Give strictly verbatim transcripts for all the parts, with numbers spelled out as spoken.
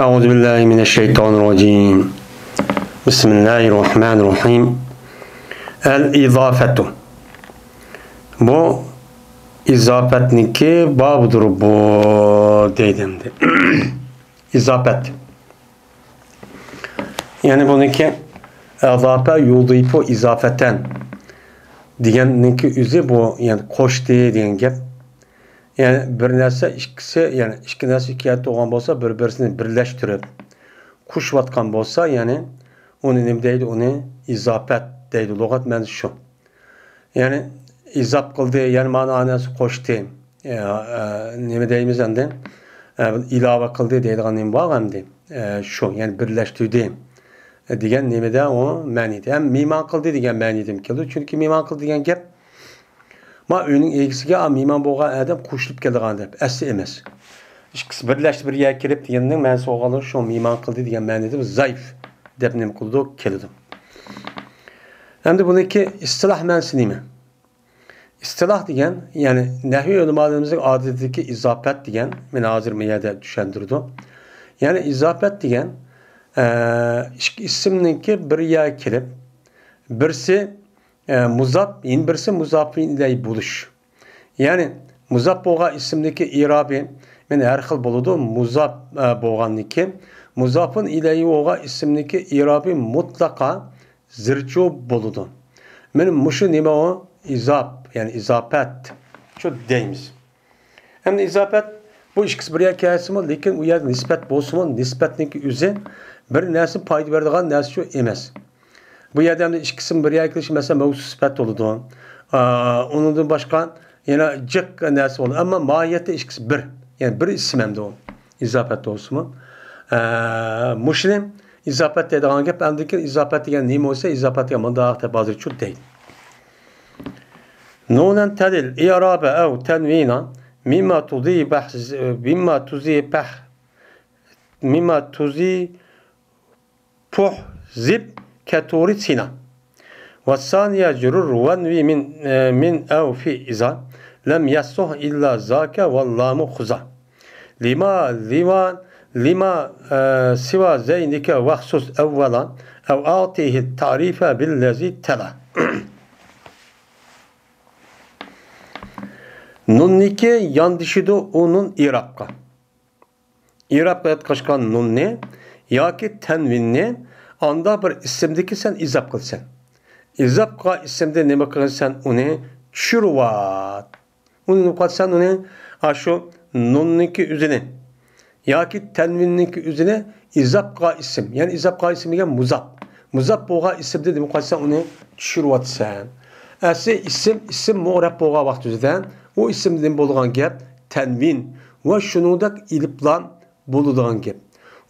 أعوذ بالله من الشيطان الرجيم. بسم الله الرحمن الرحيم. الإضافة. بۇ ئىزاپەتنىڭكى بابىدۇر بۇ دەيدۇ ئەمدى. ئىزاپەت. يەنى بۇنىڭكى ئەزاپە يۇضىفۇ ئىزافەتەن دېگەننىڭكى ئۆزى بۇ، يەنى قوشتى دېگەن گەپ. يەنى بىر نەرسە ئىككىسى، يەنى ئىككى نەرسە ئىككى يەردە تۇرغان بولسا، بىر-بىرسىنى بىرلەشتۈرۈپ قوشۇۋاتقان بولسا، يەنى ئۇنى نېمە دەيدۇ؟ ئۇنى ئىزاپەت دەيدۇ. لۇغەت مەنىسى شۇ. يەنى ئىزاپ قىلدى، يەنى مانا ئانەسى قوشتى. ئە، ئە، نېمە دەيمىز ئەمدى؟ ئە، ئىلاۋە قىلدى دەيدىغان نېمە بار ئەمدى؟ ئە، شۇ، يەنى بىرلەشتۈردى دېگەن نېمىدە ئۇ مەنىدە. ھەم مېھمان قىلدى دېگەن مەنىدىمۇ كېلىدۇ. چۈنكى مېھمان قىلدى دېگەن گەپ، ما ئۆينىڭ ئىگىسىگە، ئا، مېھمان بولغان ئادەم قوشۇلۇپ كېلىدىغان گەپ، ئەسلى ئەمەس. ئىككىسى بىرلەشتە بىر يەرگە كېلىپ دېگەننىڭ مەنىسى بولغانلىقى شۇ، مېھمان قىلدى دېگەن مەنىدە زايىف دەپ نېمە قىلىدۇ؟ كېلىدۇ. ئەمدى بۇنىڭكى ئىستىلاھ مەنىسى نېمە؟ ئىستىلاھ دېگەن، يەنى نەھۋىي ئۆلىمالىرىمىزنىڭ ئادىتىدىكى ئىزاپەت دېگەن، مانا ھازىر مۇ يەردە چۈشەندۈرىدۇ. يەنى ئىزاپەت دېگەن، ئە، ئىككى ئىسىمنىڭكى بىر يەرگە كېلىپ، بىرسى، ئە، مۇزاپ، يەنە بىرسى مۇزاپىن ئىلەيھى بولۇش. يەنى مۇزاپ بولغان ئىسىمنىڭكى ئىرابى مانا ھەر خىل بولىدۇ. مۇزاپ، ئە، بولغاندىكى، مۇزاپىن ئىلەيھى بولغان ئىسىمنىڭكى ئىرابى مۇتلەقا زىرچۇ بولىدۇ. مانا مۇشۇ نېمە ئۇ؟ ئىزاپ، يەنى ئىزاپەت شۇ دەيمىز. ئەمدى ئىزاپەت بۇ ئىككىسى بىر يەرگە كەلسىمۇ، لېكىن ئۇ يەردە نىسبەت بولسىمۇ، نىسبەتنىڭكى ئۆزى بىر نەرسە پايدا بېرىدىغان نەرسە شۇ ئەمەس. بۇ يەردە ئەمدى ئىككىسىمۇ بىر يەرگە كېلىشى، مەسىلەن، مەۋسۇپ سۈپەت بولىدۇ. ئا، ئۇنىڭدىن باشقا يەنە جىق نەرسە بولىدۇ. ئەمما ماھىيەتتە ئىككىسى بىر. يەنى بىر ئىسىم ئەمدى ئۇ. ئىزاپەت بولسىمۇ. ئە، مۇشۇنى ئىزاپەت دەيدىغان گەپ. ئاندىن كېيىن ئىزاپەت دېگەن نېمە بولسا، ئىزاپەت دېگەن مۇنداق دەپ ھازىرچۇ دەيدۇ. نۇنەن تەلىل ئىرابە ئەۋ تەنۋىنا مىمما تۇزى بەھ، مىمما تۇزى بەھ، مىمما تۇزى پۇھ زىب كەتۇرى سىنا. ۋەسسانىيە جۇرۇر ۋەنۋى مىن، ئە، مىن ئەۋ فى ئىزا لەم يەسسۇھ ئىللا زاكە ۋەللامۇ خۇزا. لىما، لىما، لىما، ئە، سىۋا زەينىكە ۋەخسۇس ئەۋۋەلا ئەۋ ئاتىھى تەرىفە بىللەزى تەلا. نۇننىكى ياندىشىدۇ ئۇ نۇن ئىرابقا. ئىرابقا ياتقاشقان نۇننى ياكى تەنۋىننى ئانداق بىر ئىسىمدىكى سەن ئىزاپ قىلىسەن. ئىزاپ قىلغان ئىسىمدىن نېمە قىلىسەن؟ ئۇنى چۈشۈرۈۋات. ئۇنى نېمە قىلىسەن؟ ئۇنى ئاشۇ نۇننىڭكى ئۆزىنى ياكى تەنۋىننىڭكى ئۆزىنى ئىزاپ قىلغان ئىسىم. يەنى ئىزاپ قىلغان ئىسىم دېگەن مۇزاپ. مۇزاپ بولغان ئىسىمدىن نېمە قىلىسەن؟ ئۇنى چۈشۈرۈۋاتىسەن. ئەسلى ئىسىم، ئىسىم مۇئرەب بولغان ۋاقتىدا ئۇ ئىسىمدىن بولىدىغان گەپ تەنۋىن ۋە شۇنىڭدەك ئېلىپلام بولىدىغان گەپ.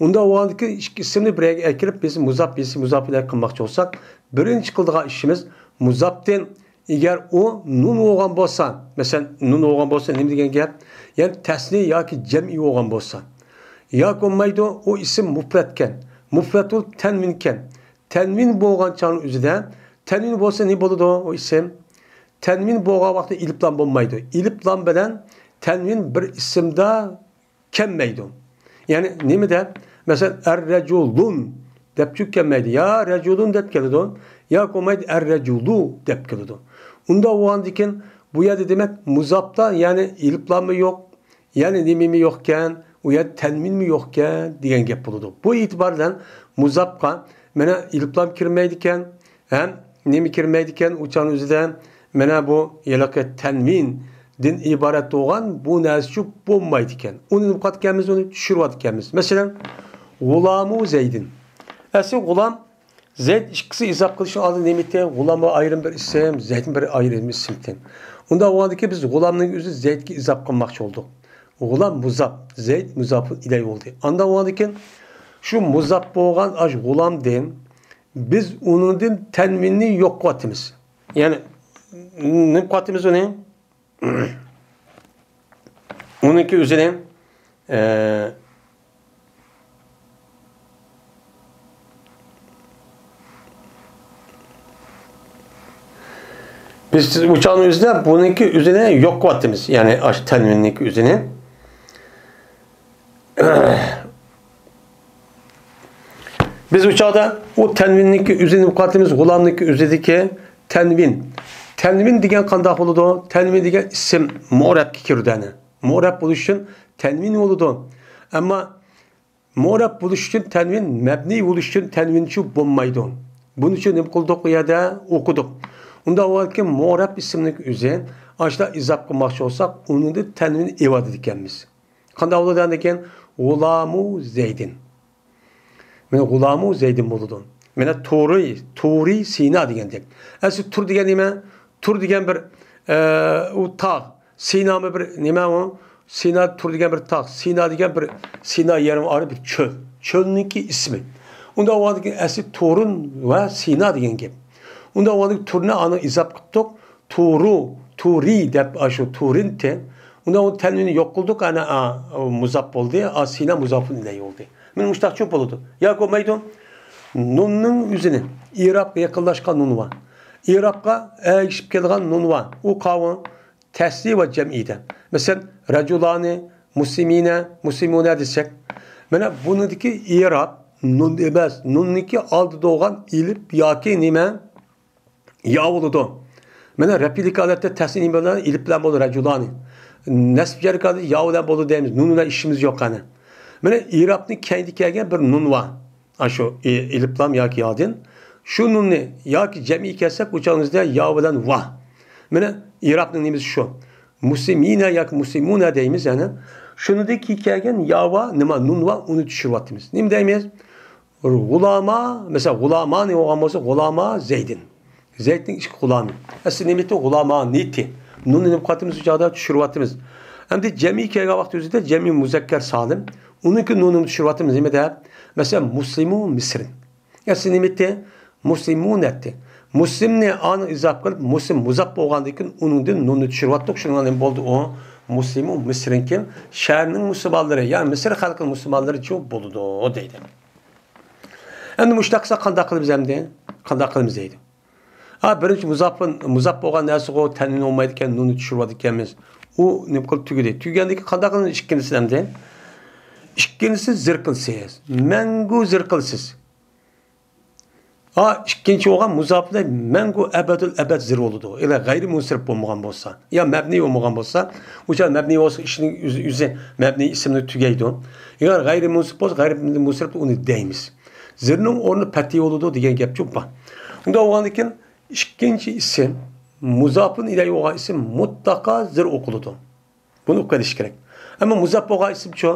ئۇنداق بولغاندىكىن ئىككى ئىسىمنى بىر يەرگە ئەكىرىپ، بىز مۇزاپ، بىز مۇزاپ ئىلەيھى قىلماقچى بولساق، بىرىنچى قىلىدىغان ئىشىمىز مۇزاپتىن، ئەگەر ئۇ نۇن بولغان بولسا، مەسىلەن، نۇن بولغان بولسا نېمە دېگەن گەپ؟ يەنى تەسنىيە ياكى جەمئىي بولغان بولسا. ياكى بولمايدۇ، ئۇ ئىسىم مۇپرەتكەن. مۇپرەتۇل تەنۋىنكەن. تەنۋىن بولغان چاغنىڭ ئۆزىدە، تەنۋىن بولسا نېمە بولىدۇ ئۇ ئىسىم؟ تەنۋىن بولغان ۋاقىتتا ئېلىپلام بولمايدۇ. ئېلىپلام بىلەن تەنۋىن بىر ئىسىمدا كەلمەيدۇ. يەنى نېمە دەپ؟ مەسىلەن، ئەر-رەجۇلۇن دەپچۇ كەلمەيدۇ. يا رەجۇلۇن دەپ كېلىدۇ. ياكى بولمايدۇ، ئەر-رەجۇلۇ دەپ كېلىدۇ. ئۇنداق بولغاندىكىن بۇ يەردە دېمەك مۇزاپتا، يەنى ئېلىپلاممۇ يوق، يەنى نېمىمۇ يوقكەن، ئۇ يەردە تەنۋىنمۇ يوقكەن دېگەن گەپ بولىدۇ. بۇ ئېتىبار بىلەن مۇزاپقا مانا ئېلىپلام كىرمەيدىكەن، ھەم نېمە كىرمەيدىكەن ئۇ چاغنىڭ ئۆزىدە؟ مانا بۇ ھېلىقى تەنۋىندىن ئىبارەت بولغان بۇ نەرسىچۇ بولمايدىكەن. ئۇنى نېمە قىلىۋاتىدىكەنمىز؟ ئۇنى چۈشۈرۈۋاتىدىكەنمىز. مەسىلەن، غۇلامۇ زەيدىن. ئەسلى غۇلام، زەيد ئىككىسى ئىزاپ قىلىشنىڭ ئالدىدا نېمە ئىدى؟ غۇلام ئايرىم بىر ئىسىم، زەيدمۇ بىر ئايرىم ئىسىمتى. ئۇنداق بولغاندىكىن بىز غۇلامنىڭ ئۆزى زەيدكە ئىزاپ قىلماقچى بولدۇق. غۇلام مۇزاپ، زەيد مۇزاپۇ ئىلەي بولدى. ئانداق بولغاندىكىن شۇ مۇزاپ بولغان ئاش غۇلامدىن بىز ئۇنىڭدىن تەنۋىننى يوق قىلىۋاتىمىز. يەنى نېمە قىلىۋاتىمىز ئۇنى؟ ئۇنىڭكى ئۆزىنى، ئە، بىز ئۇچانىڭ ئۆزىدە بۇنىڭكى ئۆزىنى يوق قىلىۋاتىمىز. يەنى ئاشۇ تەنۋىننىڭكى ئۆزىنى. بىز ئۇ چاغدا ئۇ تەنۋىننىڭكى ئۆزىنى قاتىمىز، غۇلامنىڭكى ئۆزىدىكى تەنۋىن. تەنۋىن دېگەن قانداق بولىدۇ؟ تەنۋىن دېگەن ئىسىم مۇئرەپكە كىرىدۇ، يەنى. مۇئرەپ بولۇش ئۈچۈن تەنۋىن بولىدۇ. ئەمما مۇئرەپ بولۇش ئۈچۈن تەنۋىن، مەبنىي بولۇش ئۈچۈن تەنۋىنچۇ بولمايدۇ. بۇنى ئۈچۈن نېمە قىلدۇق؟ ئۇ يەردە ئوقۇدۇق. ئۇنداق بولغاندىكىن مۇئرەپ ئىسىمنىڭ ئۆزى، ئاشۇنداق ئىزاپ قىلماقچى بولساق، ئۇنىڭدا تەنۋىن ئېۋەتىدىكەنمىز. قانداق بولىدۇ دېگەن، غۇلامۇ زەيدىن. مانا غۇلامۇ زەيدىن بولىدۇ. مانا تۇرى، تۇرى سىنا دېگەندەك. ئەسلى تۇر دېگەن نېمە؟ تۇر دېگەن بىر، ئە، ئۇ تاغ. سىنامۇ بىر نېمە ئۇ؟ سىنا تۇر دېگەن بىر تاغ. سىنا دېگەن بىر، سىنا يېرىم ئارا بىر چۆل. چۆلنىڭكى ئىسمى. ئۇنداق بولغاندىكىن ئەسلى تۇرۇن ۋە سىنا دېگەن گەپ. ئۇنداق بولغاندىكىن تۇرنى ئانا ئىزاپ قىپتۇق. تۇرۇ، تۇرى دەپ ئاشۇ تۇرىنتى. ئۇنداق بولغاندا تەنۋىننى يوق قىلدۇق، ئەنە، ئا، ئۇ مۇزاپ بولدى، ئا، سىنا مۇزاپۇن ئىلەي بولدى. مانا مۇشۇنداقچۇ بولىدۇ. ياكى بولمايدۇ. نۇننىڭ ئۆزىنى، ئىرابقا يېقىنلاشقان نۇن بار. ئىرابقا ئەگىشىپ كېلىدىغان نۇن بار. ئۇ قاۋۇ تەسنىيە ۋە جەمئىيدە. مەسىلەن، رەجۇلانى، مۇسلىمىنە، مۇسلىمۇنە دېسەك. مانا بۇنىڭدىكى ئىراب نۇن ئەمەس، نۇننىڭكى ئالدىدا بولغان ئېلىپ ياكى نېمە؟ يا بولىدۇ. مانا رەپئىيلىك ھالەتتە تەسنىيە بىلەن ئېلىپ بىلەن بولىدۇ، رەجۇلانى. نەسب جەرگە ھالەتتە يا بىلەن بولىدۇ دەيمىز. نۇن بىلەن ئىشىمىز يوق قېنى. مانا ئىرابنىڭ كەينىدە كەلگەن بىر نۇن بار. ئاشۇ ئېلىپلام ياكى يادىن. شۇ نۇننى ياكى جەمئىي كەلسەك، ئۇ چاغىمىزدا يا بىلەن ۋا. مانا ئىرابنىڭ نېمىسى شۇ. مۇسلىمىنە ياكى مۇسلىمۇنە دەيمىز، يەنى. شۇنىڭدىن كېيىن كەلگەن يا ۋا، نېمە نۇن ۋا، ئۇنى چۈشۈرۈۋاتىمىز. نېمە دەيمىز؟ غۇلاما، مەسىلەن، غۇلامانى بولغان بولسا، غۇلاما زەيدىن. زەيدنىڭ ئىككى غۇلامى. ئەسلى نېمىتى؟ غۇلامانىتى. نۇننى نېمە قىلىۋاتىمىز؟ شۇ چاغدا چۈشۈرۈۋاتىمىز. ئەمدى جەمئىي كەلگەن ۋاقىت ئۆزىدە جەمئىي مۇزەككەر سالىم. ئۇنىڭكى نۇنىنى چۈشۈرۈۋاتىمىز. نېمە دەپ؟ مەسىلەن، مۇسلىمۇ مىسرىن. ئەسلى نېمىتى؟ مۇسلىمۇنەتتى. مۇسلىمنى ئانى ئىزاپ قىلىپ، مۇسلىم مۇزاپ بولغاندىن كېيىن ئۇنىڭدىن نۇننى چۈشۈرۈۋاتتۇق. شۇنىڭ بىلەن نېمە بولدى ئۇ؟ مۇسلىمۇ مىسرىنكىن، شەھەرنىڭ مۇسۇلمانلىرى، يا مىسىر خەلقىنىڭ مۇسۇلمانلىرىچۇ بولىدۇ دەيدۇ. ئەمدى مۇشۇنداق قىلساق قانداق قىلىمىز ئەمدى؟ قانداق قىلىمىز دەيدۇ. ھا، بىرىنچى مۇزاپىن، مۇزاپ بولغان نەرسىغۇ تەنۋىن بولمايدىكەن، نۇننى چۈشۈرۈۋاتىدىكەنمىز. ئۇ نېمە قىلىپ تۈگىدى. تۈگىگەندىن كېيىن قانداق قىلىمىز ئىككىنچىسى ئەمدى؟ ئىككىنچىسى زىر قىلسىز. مەڭگۈ زىر قىلسىز. ھا، ئىككىنچى بولغان مۇزاپىدە مەڭگۈ ئەبەدۇل ئەبەد زىر بولىدۇ. ئەگەر غەيرىي مۇنسەرىپ بولمىغان بولسا، يا مەبنىي بولمىغان بولسا، ئۇ چاغ مەبنىي بولسا ئىشنىڭ ئۆزى، ئۆزى مەبنىي ئىسىمنى تۈگەيدۇ. ئەگەر غەيرىي مۇنسەرىپ بولسا، غەيرىي مۇنسەرىپتە ئۇنى دەيمىز. زىرنىڭ ئورنى پەتھىي بولىدۇ دېگەن گەپچۇ بار. ئۇنداق بولغاندىن كېيىن ئىككىنچى ئىسىم مۇزاپۇن ئىلەيھى بولغان ئىسىم مۇتلەقا زىر ئوقۇلىدۇ. بۇنى ئۇقۇۋېلىش كېرەك. ئەمما مۇزاپ بولغان ئىسىمچۇ؟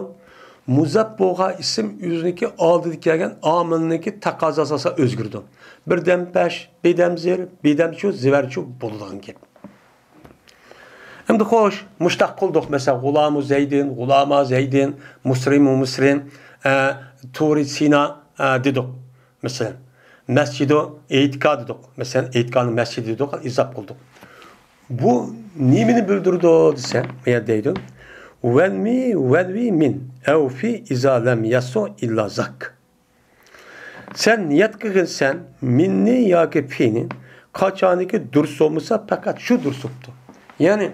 مۇزاپ بولغان ئىسىم ئۆزىنىڭكى ئالدىدا كەلگەن ئامىلنىڭكى تەقەززاسى ئاساسىدا ئۆزگىرىدۇ. بىردەم پەش، بىردەم زىر، بىردەمچۇ، زىۋەرچۇ بولىدىغان گەپ. ئەمدى خوش، مۇشتاق قىلدۇق، مەسىلەن، غۇلامۇ زەيدىن، غۇلاما زەيدىن، مۇسرىمۇ مۇسرىن، ئە، تۇرى سىنا، ئە، دېدۇق. مەسىلەن، مەسجىدۇ ئېيتىكا دېدۇق. مەسىلەن، ئېيتىكانى مەسجىدى دېدۇق، ئىزاپ قىلدۇق. بۇ نېمىنى بىلدۈرىدۇ دېسە، بۇ يەردە دەيدۇ، ۋەنمى، ۋەنۋى مىن، ئەۋفى ئىزا لەم يەسۇ ئىللا زاك. سەن نىيەت قىلغىنسەن مىننى ياكى فىنى، قاچانكى دۇرۇس بولمىسا، پەقەت شۇ دۇرۇس بوپتۇ. يەنى،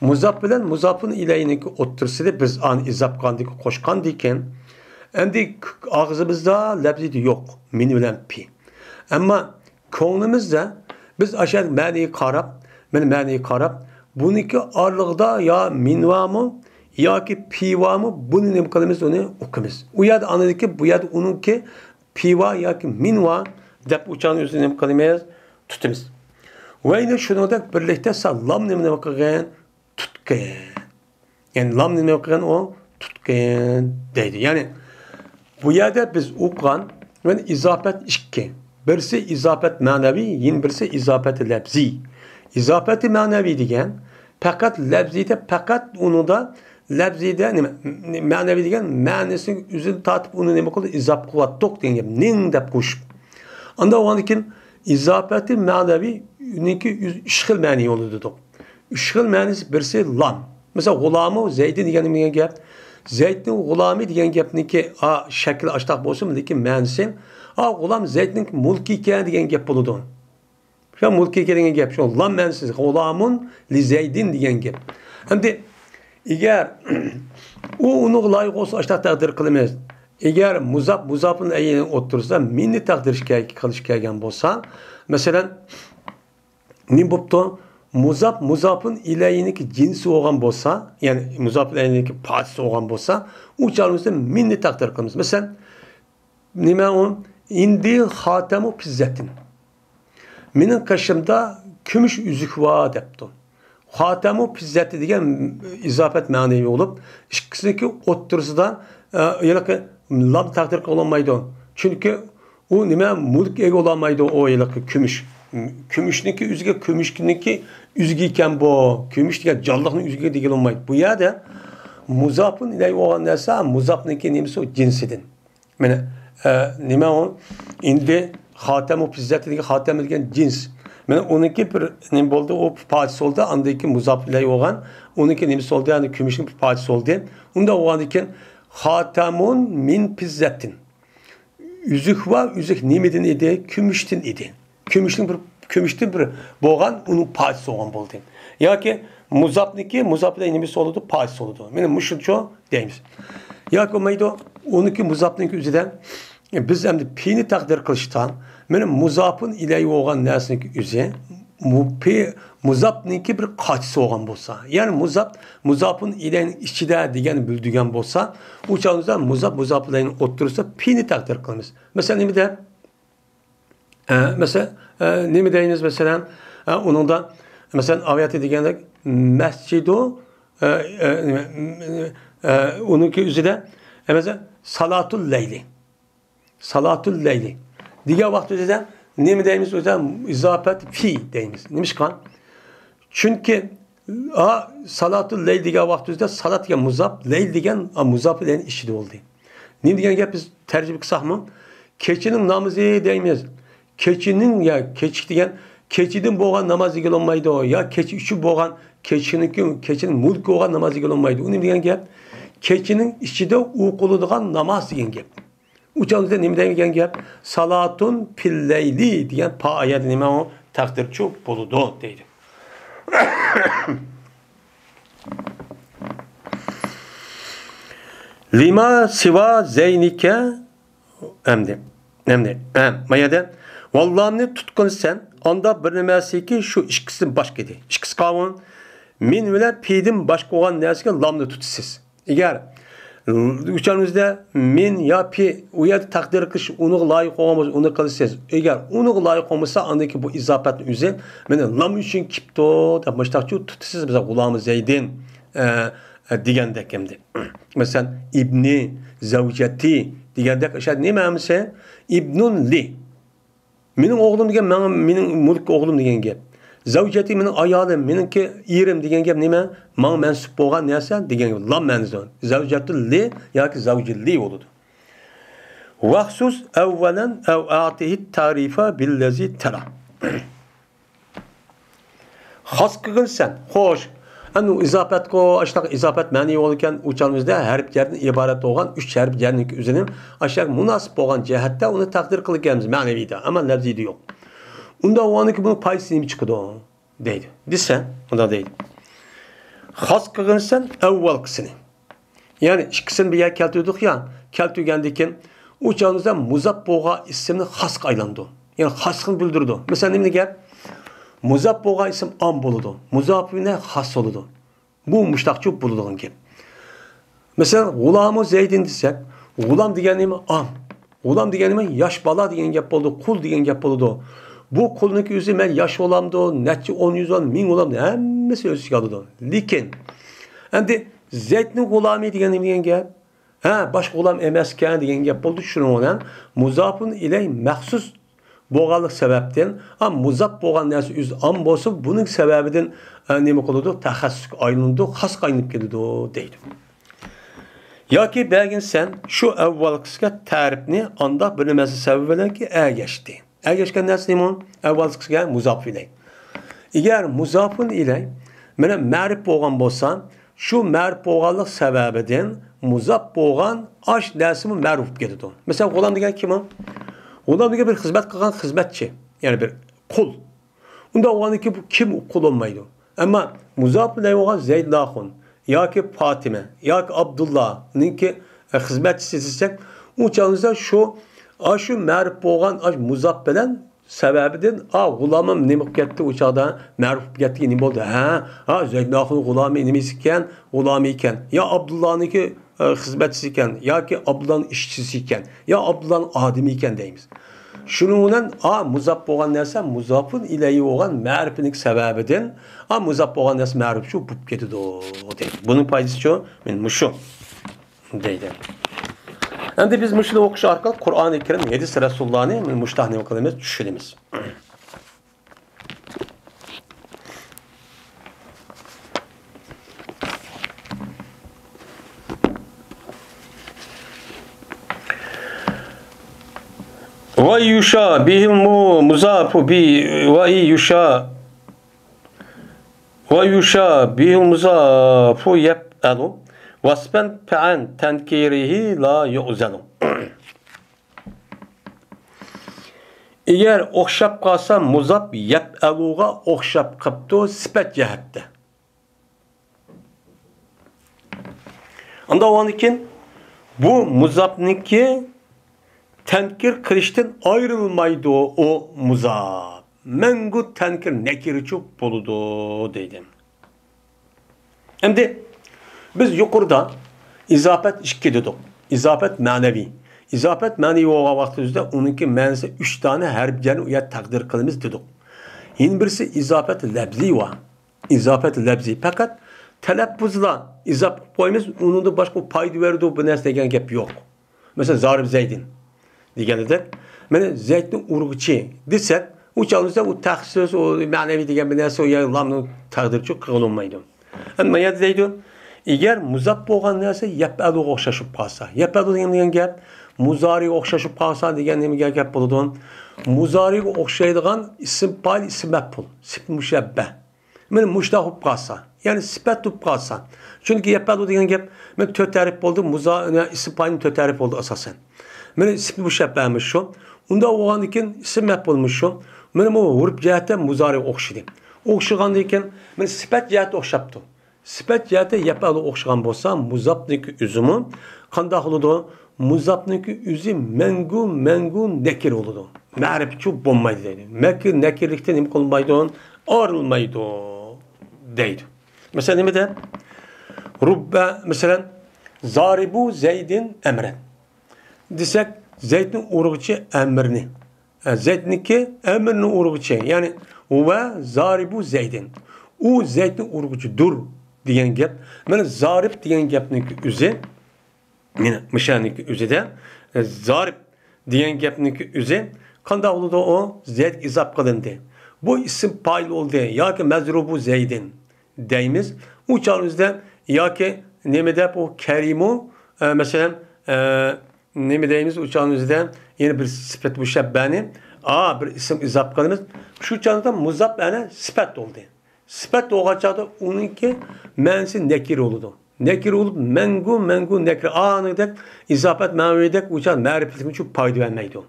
مۇزاپ بىلەن مۇزاپۇن ئىلەينىڭكى ئوتتۇرىسىدا بىز ئانى ئىزاپ قىلغاندىكى قوشقاندىكىن، ئەمدى ئاغزىمىزدا لەپزىدە يوق، مىن بىلەن پى. ئەمما كۆڭلىمىزدە بىز ئاشۇ مەنىگە قاراپ، مانا مەنىگە قاراپ، بۇنىڭكى ئارىلىقىدا يا مىن بارمۇ ياكى پى بارمۇ، بۇنى نېمە قىلىمىز، ئۇنى ئۇقىمىز. ئۇ يەردە ئانىدىكى، بۇ يەردە ئۇنىڭكى پى بار ياكى مىن بار دەپ ئۇچانى ئۆزىنى نېمە قىلىمىز؟ تۇتىمىز. ۋە يەنە شۇنىڭدەك بىرلىكتە سەن لامنى نېمە قىلغىن؟ تۇتقىن. يەنى لامنى نېمە قىلغان ئۇ؟ تۇتقىن دەيدۇ. يەنى بۇ يەردە بىز ئوقۇغان، يەنى ئىزاپەت ئىككى. بىرسى ئىزاپەت مەنەۋى، يەنە بىرسى ئىزاپەت لەپزىي. ئىزاپەت مەنەۋى دېگەن پەقەت لەپزىيدە، پەقەت ئۇنىڭدا لەپزىيدە نېمە؟ مەنەۋى دېگەن مەنىسىنى ئۆزىدىن تارتىپ ئۇنى نېمە قىلدى؟ ئىزاپ قىلىۋاتتۇق دېگەن گەپ. نىڭ دەپ قوشۇپ. ئاندىن ئۇنىڭدىن كېيىن ئىزاپەت مەنەۋى ئۇنىڭكى ئۈچ خىل مەنىي بولىدۇ دېدۇق. ئۈچ خىل مەنىسى، بىرسى لام. مەسىلەن، غۇلامۇ زەيدىن دېگەن نېمە دېگەن گەپ؟ زەيدنىڭ غۇلامى دېگەن گەپنىڭكى، ئا، شەكلى ئاشتاق بولسىمۇ، لېكىن مەنىسى، ئا، غۇلام زەيدنىڭ مۈلكى ئىكەن دېگەن گەپ بولىدۇ. شۇ مۈلكى ئىكەن دېگەن گەپ. شۇ لام مەنىسى، غۇلامۇن لى زەيدىن دېگەن گەپ. ئەمدى ئەگەر ئۇ ئۇنىڭغا لايىق بولسا، ئاشتاق تەقدىر قىلىمىز. ئەگەر مۇزاپ، مۇزاپۇن ئەينىنىڭ ئوتتۇرىسىدا مىننى تەقدىر كەل-، قىلىش كەلگەن بولسا، مەسىلەن، نېمە بوپتۇ؟ مۇزاپ، مۇزاپۇن ئىلەينىڭكى جىنسى بولغان بولسا، يەنى مۇزاپۇن ئىلەينىڭكى پارچىسى بولغان بولسا، ئۇ چاغدا مىننى تەقدىر قىلىمىز. مەسىلەن، نېمە ئۇ؟ ئىندى خاتەمۇ پىززەتىن. مېنىڭ قېشىمدا كۈمۈش ئۈزۈك بار دەپتۇ. خاتەمۇ پىززەتى دېگەن ئىزاپەت مەنىۋى بولۇپ، ئىككىسىنىڭكى ئوتتۇرىسىدا، ئە، ھېلىقى لام تەقدىر قىلىنمايدۇ. چۈنكى ئۇ نېمە، مۈلۈك ئىگە بولالمايدۇ ئۇ ھېلىقى كۈمۈش. كۈمۈشنىڭكى ئۆزىگە، كۈمۈشنىڭكى ئۆزىگە ئىكەن بۇ. كۈمۈش دېگەن جانلىقنىڭ ئۆزىگە دېگىلى بولمايدۇ. بۇ يەردە مۇزاپۇن ئىلەيھى بولغان نەرسە، مۇزاپنىڭكى نېمىسى ئۇ؟ جىنسىدىن. مانا، ئە، نېمە ئۇ؟ ئىندى خاتەمۇ پىززەتى دېگەن، خاتەم دېگەن جىنس. مانا ئۇنىڭكى بىر نېمە بولدى؟ ئۇ پارچىسى بولدى. ئاندىن كېيىن مۇزاپ ئىلەيھى بولغان. ئۇنىڭكى نېمىسى بولدى؟ يەنى كۈمۈشنىڭ بىر پارچىسى بولدى. ئۇنداق بولغاندىن كېيىن خاتەمۇن مىن پىززەتىن. ئۈزۈك ۋە ئۈزۈك نېمىدىن ئىدى؟ كۈمۈشتىن ئىدى. كۈمۈشنىڭ بىر، كۈمۈشتىن بىر بولغان، ئۇنىڭ پارچىسى بولغان بولدى. ياكى مۇزاپنىڭكى، مۇزاپ ئىلەيھى نېمىسى بولىدۇ؟ پارچىسى بولىدۇ. مانا مۇشۇنچە دەيمىز. ياكى بولمايدۇ، ئۇنىڭكى مۇزاپنىڭكى ئۆزىدە بىز ئەمدى پىنى تەقدىر قىلىشتا، مانا مۇزاپۇن ئىلەيھى بولغان نەرسىنىڭكى ئۆزى مۇ-، پى-، مۇزاپنىڭكى بىر قاچىسى بولغان بولسا، يەنى مۇزاپ، مۇزاپۇن ئىلەيھىنىڭ ئىچىدە دېگەننى بىلدۈرگەن بولسا، ئۇ چاغدا مۇزاپ، مۇزاپۇن ئىلەيھىنىڭ ئوتتۇرىسىدا پىنى تەقدىر قىلىمىز. مەسىلەن، نېمە دەپ؟ ئە، مەسە-، ئە، نېمە دەيمىز، مەسىلەن، ئە، ئۇنىڭدا، مەسىلەن، ئايەتتە دېگەندەك، مەسجىدۇ، ئە، ئە، نېمە، ئە، ئۇنىڭكى ئۆزىدە، ئە، مەسىلەن، سالاتۇل لەيلى. سالاتۇل لەيلى دېگەن ۋاقىت ئۆزىدە نېمە دەيمىز؟ ئۆزىدە ئىزاپەت فى دەيمىز. نېمىشقا؟ چۈنكى، ئا، سالاتۇل لەيل دېگەن ۋاقىت ئۆزىدە سالات دېگەن مۇزاپ، لەيل دېگەن، ئا، مۇزاپ لەيلنىڭ ئىچىدە بولدى. نېمە دېگەن گەپ، بىز تەرجىمە قىلساقمۇ؟ كېچىنىڭ نامىزى دەيمىز. كېچىنىڭ، يا كېچىك دېگەن، كېچىدىن بولغان ناماز دېگىلى بولمايدۇ. يا كېچە ئۈچۈن بولغان، كېچىنىڭكى، كېچىنىڭ مۈلكى بولغان ناماز دېگىلى بولمايدۇ. ئۇ نېمە دېگەن گەپ؟ كېچىنىڭ ئىچىدە ئوقۇلىدىغان ناماز دېگەن گەپ. ئۇ چاغدا نېمە دەيدىغان گەپ؟ سالاتۇن پىللەيلى دېگەن پا ئايەتتە نېمە ئۇ؟ تەقدىرچۇ بولىدۇ دەيدۇ. لىما سىۋا زەينىكە ئەمدى، ئەمدى، ئە، ما يەردە ۋاللامنى تۇتقىن سەن، ئاندا بىر نېمەسىكى شۇ ئىككىسىدىن باشقا ئىدى. ئىككىسى قاۋۇن، مىن بىلەن پىدىن باشقا بولغان نەرسىگە لامنى تۇتىسىز. ئەگەر ئۇچانىڭىزدا مىن يا پى ئۇ يەردە تەقدىر قىلىش ئۇنىڭغا لايىق بولغان بولسا، ئۇنى قىلىسىز. ئەگەر ئۇنىڭغا لايىق بولمىسا، ئاندىن كېيىن بۇ ئىزاپەتنى ئۆزى، مانا لام ئۈچۈن كېپتۇ دەپ مۇشتاقچۇ تۇتىسىز، بىز غۇلامى زەيدىن، ئە، ئە، دېگەندەك ئەمدى. مەسىلەن، ئىبنى، زەۋجەتى دېگەندەك ئاشۇ نېمە ھەممىسى؟ ئىبنۇن لى. مېنىڭ ئوغلۇم دېگەن ماڭا، مېنىڭ مۈلۈك ئوغلۇم دېگەن گەپ. زەۋجەتى مېنىڭ ئايالىم، مېنىڭكى ئېرىم دېگەن گەپ نېمە؟ ماڭا مەنسۇپ بولغان نەرسە دېگەن گەپ. لام مەنىسى. زەۋجەتۇل لى ياكى زەۋجىل لى بولىدۇ. ۋەخسۇس ئەۋۋەلەن ئەۋ ئەتىھىت تەرىفە بىللەزى تەلا. خاس قىلغىن سەن. خوش. ئەمدى ئىزاپەتقۇ، ئاشۇنداق ئىزاپەت مەنىۋى بولىدىكەن، ئۇ چاغىمىزدا ھەرپ جەردىن ئىبارەت بولغان ئۈچ ھەرپ جەرنىڭ ئۆزىنى ئاشۇنداق مۇناسىپ بولغان جەھەتتە ئۇنى تەقدىر قىلىدىكەنمىز مەنىۋىدە، ئەمما لەفزىدە يوق. ئۇنداق بولغاندىكىن بۇنىڭ پايدىسى نېمە چىقىدۇ؟ دەيدۇ. دېسە، مۇنداق دەيدۇ. خاس قىلغىن سەن ئەۋۋالقىسىنى. يەنى ئىككىسىنى بىر يەرگە كەلتۈردۇق يا، كەلتۈرگەندىن كېيىن ئۇ چاغدا مۇزاپ بولغان ئىسىمنى خاسقا ئايلاندۇرىدۇ. يەنى خاسلىقنى بىلدۈرىدۇ. مەسىلەن، نېمە گەپ؟ مۇزاپ بولغان ئىسىم ئام بولىدۇ. مۇزاپىنە خاس بولىدۇ. بۇ مۇشتاقچۇ بولىدىغان گەپ. مەسىلەن، غۇلامۇ زەيدىن دېسەك، غۇلام دېگەن نېمە؟ ئام. غۇلام دېگەن نېمە؟ ياش بالا دېگەن گەپ بولىدۇ، قۇل دېگەن گەپ بولىدۇ. بۇ قۇلنىڭكى ئۆزى مەن ياش بولامدۇ، نەچچە ئون يۈز بولامدۇ، مىڭ بولامدۇ، ھەممىسى ئۆز ئىچىگە ئالىدۇ. لېكىن، ئەمدى زەيدنىڭ غۇلامى دېگەن نېمە دېگەن گەپ؟ ھە، باشقا غۇلام ئەمەسكەن دېگەن گەپ بولدى. شۇنىڭ بىلەن مۇزاپۇن ئىلەي مەخسۇس بولغانلىق سەۋەبتىن، ئا، مۇزاپ بولغان نەرسە ئۆزى ئام بولسا، بۇنىڭ سەۋەبىدىن، ئە، نېمە قىلىدۇ؟ تەخەسسۇسكە ئايلىنىدۇ، خاسقا ئايلىنىپ كېتىدۇ دەيدۇ. ياكى بەرگىن سەن شۇ ئەۋۋالقىسىگە تەرىپنى، ئانداق بىر نېمەسى سەۋەبى بىلەنكى ئەگەشتى. ئەگەشكەن نەرسە نېمە؟ ئەۋۋالقىسىگە مۇزاپۇن ئىلەي. ئەگەر مۇزاپۇن ئىلەي مانا مەرىپ بولغان بولسا، شۇ مەرىپ بولغانلىق سەۋەبىدىن مۇزاپ بولغان ئاش نەرسىمۇ مەرىپ بولۇپ كېتىدۇ. مەسىلەن، غۇلام دېگەن كىم ئۇ؟ غۇلام دېگەن بىر خىزمەت قىلغان خىزمەتچى، يەنى بىر قۇل. ئۇنداق بولغاندىن كېيىن بۇ كىم ئۇ قۇل بولمايدۇ. ئەمما مۇزاپۇن ئىلەي بولغان زەيدلاخۇن ياكى پاتىمە ياكى ئابدۇللانىڭكى، ئە، خىزمەتچىسى دېسەك، ئۇ چاغدا شۇ، ئاشۇ مەرۇپ بولغان ئاش مۇزاپ بىلەن سەۋەبىدىن، ئا، غۇلامىم نېمە قىلىپ كەتتى ئۇ چاغدا؟ مەرۇپ بولۇپ كەتتى، نېمە بولدى؟ ھە؟ ھا، زەيدىن ئاخۇننىڭ غۇلامى نېمىسى ئىكەن؟ غۇلامى ئىكەن. يا ئابدۇللانىڭكى، ئە، خىزمەتچىسى ئىكەن، ياكى ئابدۇللانىڭ ئىشچىسى ئىكەن، يا ئابدۇللانىڭ ئادىمى ئىكەن دەيمىز. شۇنىڭ بىلەن، ئا، مۇزاپ بولغان نەرسە مۇزاپۇن ئىلەيھى بولغان مەرىپىنىڭ سەۋەبىدىن، ئا، مۇزاپ بولغان نەرسە مەرىپچۇ بولۇپ كېتىدۇ دەيدۇ. بۇنىڭ پايدىسىچۇ؟ مانا مۇشۇ. دەيدۇ. ئەمدى بىز مۇشۇنى ئوقۇش ئارقىلىق قۇرئانى كەرىم، ھەدىس رەسۇلۇللانى مۇشۇنداق نېمە قىلىمىز؟ چۈشىنىمىز. ۋە يۇشا بىھىل مۇ-، مۇزاپۇ بى، ۋە يۇشا ۋە يۇشا بىھىل مۇزافۇ يەپئەلۇ ۋەسپەن پەئەن تەنكىرىھى لا يۇزەلۇ. ئەگەر ئوخشاپ قالسا، مۇزاپ يەپئەلۇغا ئوخشاپ قاپتۇ سۈپەت جەھەتتە. ئاندىن ئۇنىڭدىن كېيىن بۇ مۇزاپنىڭكى تەنكىر قىلىشتىن ئايرىلمايدۇ، ئۇ مۇزاپ. مەڭگۈ تەنكىر نەكىرىچۇ بولىدۇ، دەيدۇ. ئەمدى بىز يۇقىرىدا ئىزاپەت ئىككى دېدۇق. ئىزاپەت مەنىۋى. ئىزاپەت مەنىۋى بولغان ۋاقتىمىزدا ئۇنىڭكى مەنىسى ئۈچ دانە ھەرپ جەرنى ئۇ يەردە تەقدىر قىلىمىز دېدۇق. يەنە بىرسى ئىزاپەت لەپزىي بار. ئىزاپەت لەپزىي. پەقەت تەلەپپۇزلا ئىزاپ قىلىپ قويىمىز، ئۇنىڭدىن باشقا پايدا بېرىدۇ بۇ نەرسە دېگەن گەپ يوق. مەسىلەن، زارىب زەيدىن دېگەندەك، مانا زەيدنى ئۇرغۇچى دېسەك، ئۇ چاغدا ئۇ تەخسىس، ئۇ مەنىۋى دېگەن بىر نەرسە، ئۇ يەر لامنىڭ تەقدىرىچۇ قىلىنمايدۇ. ئەمما يەنە دەيدۇ، ئەگەر مۇزاپ بولغان نەرسە يەپئەلۇغا ئوخشاش بولۇپ قالسا، يەپئەلۇ دېگەن، دېگەن گەپ مۇزارىغا ئوخشاش بولۇپ قالسا دېگەن نېمىگە گەپ بولىدۇ؟ مۇزارىغا ئوخشايدىغان ئىسىم پائىل، ئىسىم مەپئۇل، سىفەت مۇشەببە. مانا مۇشۇنداق بولۇپ قالسا، يەنى سۈپەت بولۇپ قالسا. چۈنكى يەپئەلۇ دېگەن گەپ، مانا تۆت ھەرپ بولدى، مۇزا-، ئىسىم پائىلنىڭ تۆت ھەرپ بولدى ئاساسەن. مانا ئىسىم مۇشەببەمۇ شۇ. ئۇنداق بولغاندىن كېيىن ئىسىم مەپئۇلمۇ شۇ. مانا بۇ ھۇرۇپ جەھەتتە مۇزارىغا ئوخشىدى. ئوخشىغاندىن كېيىن، مانا سۈپەت جەھەتتە ئوخشاپتۇ. سۈپەت جەھەتتە يەپئەلۇغا ئوخشىغان بولسا، مۇزاپنىڭكى ئۆزىمۇ قانداق بولىدۇ؟ مۇزاپنىڭكى ئۆزى مەڭگۈ، مەڭگۈ نەكىر بولىدۇ. مەرىپىچۇ بولمايدۇ دەيدۇ. مەكىر نەكىرلىكتىن نېمە قىلمايدۇ؟ ئايرىلمايدۇ دەيدۇ. مەسىلەن، نېمە دەپ؟ رۇببە، مەسىلەن، زارىبۇ زەيدىن ئەمرەن دېسەك، زەيدنى ئۇرغۇچى ئەمرنى. ئە، زەيدنىڭكى ئەمرنى ئۇرغۇچى، يەنى ۋە زارىبۇ زەيدىن. ئۇ زەيدنى ئۇرغۇچىدۇر دېگەن گەپ. مانا زارىب دېگەن گەپنىڭكى ئۆزى، مانا مۇشۇنىڭكى ئۆزىدە، ئە، زارىب دېگەن گەپنىڭكى ئۆزى قانداق بولىدۇ؟ ئۇ زەيدكە ئىزاپ قىلىندى. بۇ ئىسىم پائىل بولدى ياكى مەزرۇبۇ زەيدىن دەيمىز. ئۇ چاغنىڭ ئۆزىدە ياكى نېمە دەپ ئۇ كەرىمۇ، ئە، مەسىلەن، ئە، نېمە دەيمىز؟ ئۇ چاغنىڭ ئۆزىدە يەنە بىر سۈپەت مۇشەببەنى، ئا، بىر ئىسىم ئىزاپ قىلىمىز. شۇ چاغدا مۇزاپ ئەنە سۈپەت بولدى. سۈپەت بولغان چاغدا ئۇنىڭكى مەنىسى نەكىر بولىدۇ. نەكىر بولۇپ، مەڭگۈ، مەڭگۈ نەكىر. ئانىدەك ئىزاپەت مەنىۋىدەك ئۇ چاغ مەرىپەتلىكمۇ پايدا بەرمەيدۇ.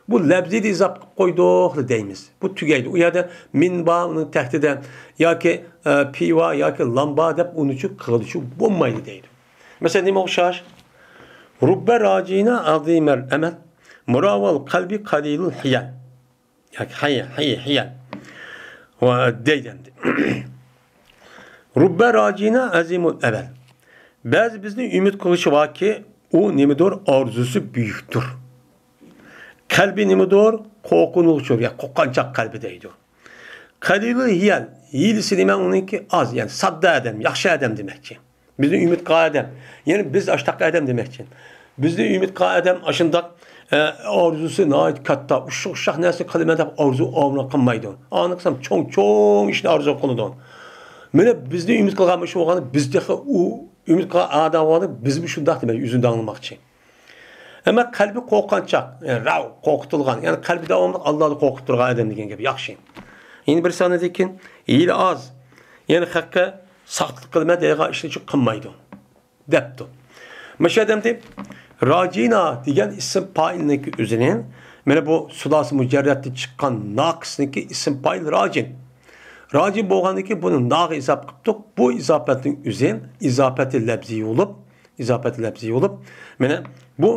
بۇ لەپزىيدە ئىزاپ قىلىپ قويدۇقلا دەيمىز. بۇ تۈگەيدۇ. ئۇ يەردە مىن بار، ئۇنىڭ تەھتىدە ياكى، ئە، پى بار ياكى لام بار دەپ ئۇنىچۇ قىلغىلىچۇ بولمايدۇ دەيدۇ. مەسىلەن، نېمە ئوخشاش؟ رۇببە راجىنا ئازىمەل ئەمەل، مۇراۋەل قەلبى قەلىلۇل ھىيەل. ياكى ھەي، ھەي، ھىيەل. ۋە دەيدۇ ئەمدى. رۇببە راجىنا ئەزىمۇل ئەۋەل. بەزى بىزنى ئۈمىد قىلغۇچى باركى، ئۇ نېمىدۇر، ئارزۇسى بۈيۈكتۇر. قەلبى نېمىدۇر، قورقۇنچۇقتۇر، يا قورققانچاق قەلبى دەيدۇ. قەلىلۇل ھىيەل، ھىيلىسى نېمە ئۇنىڭكى؟ ئاز، يەنى ساددا ئادەم، ياخشى ئادەم دېمەكچى. بىزنى ئۈمىد قىلغان ئادەم، يەنى بىز ئاشتاق ئادەم دېمەكچى. بىزنى ئۈمىد قىلغان ئادەم ئاشۇنداق، ئە، ئارزۇسى ناھايىتى كاتتا، ئۇششاق، ئۇششاق نەرسە قىلىمەن دەپ ئارزۇ ئارمان قىلمايدۇ. ئانا قىلسام چوڭ، چوڭ ئىشنى ئارزۇ قىلىدۇ. مانا بىزنى ئۈمىد قىلغان مۇشۇ بولغاندا، بىز تېخى ئۇ ئۈمىد قىلغان ئادەم بولغاندا، بىزمۇ شۇنداق دېمەك، ئۆزىنى داڭلىماقچى. ئەمما قەلبى قورققانچاق، يەنى راۋ، قورقۇتۇلغان، يەنى قەلبى داۋاملىق ئاللانى قورقۇتۇپ تۇرغان ئادەم دېگەن گەپ ياخشى. يەنە بىر سانىدىكى ھىيلە ئاز، يەنى خەققە ساختىلىق قىلىمەن دەيدىغان ئىشنى قىلمايدۇ، دەپتۇ. مۇشۇ ئادەمدە راجىنا دېگەن ئىسىم پائىلنىڭكى ئۆزىنى، مانا بۇ سۇلاسى مۇجەررەتتىن چىققان ناقىسنىڭكى ئىسىم پائىل راجىن. راجىن بولغاندىكىن بۇنى ناغا ئىزاپە قىپتۇق. بۇ ئىزاپەتنىڭ ئۆزى ئىزاپەتى لەپزىي بولۇپ، ئىزاپەت لەپزىي بولۇپ، مانا بۇ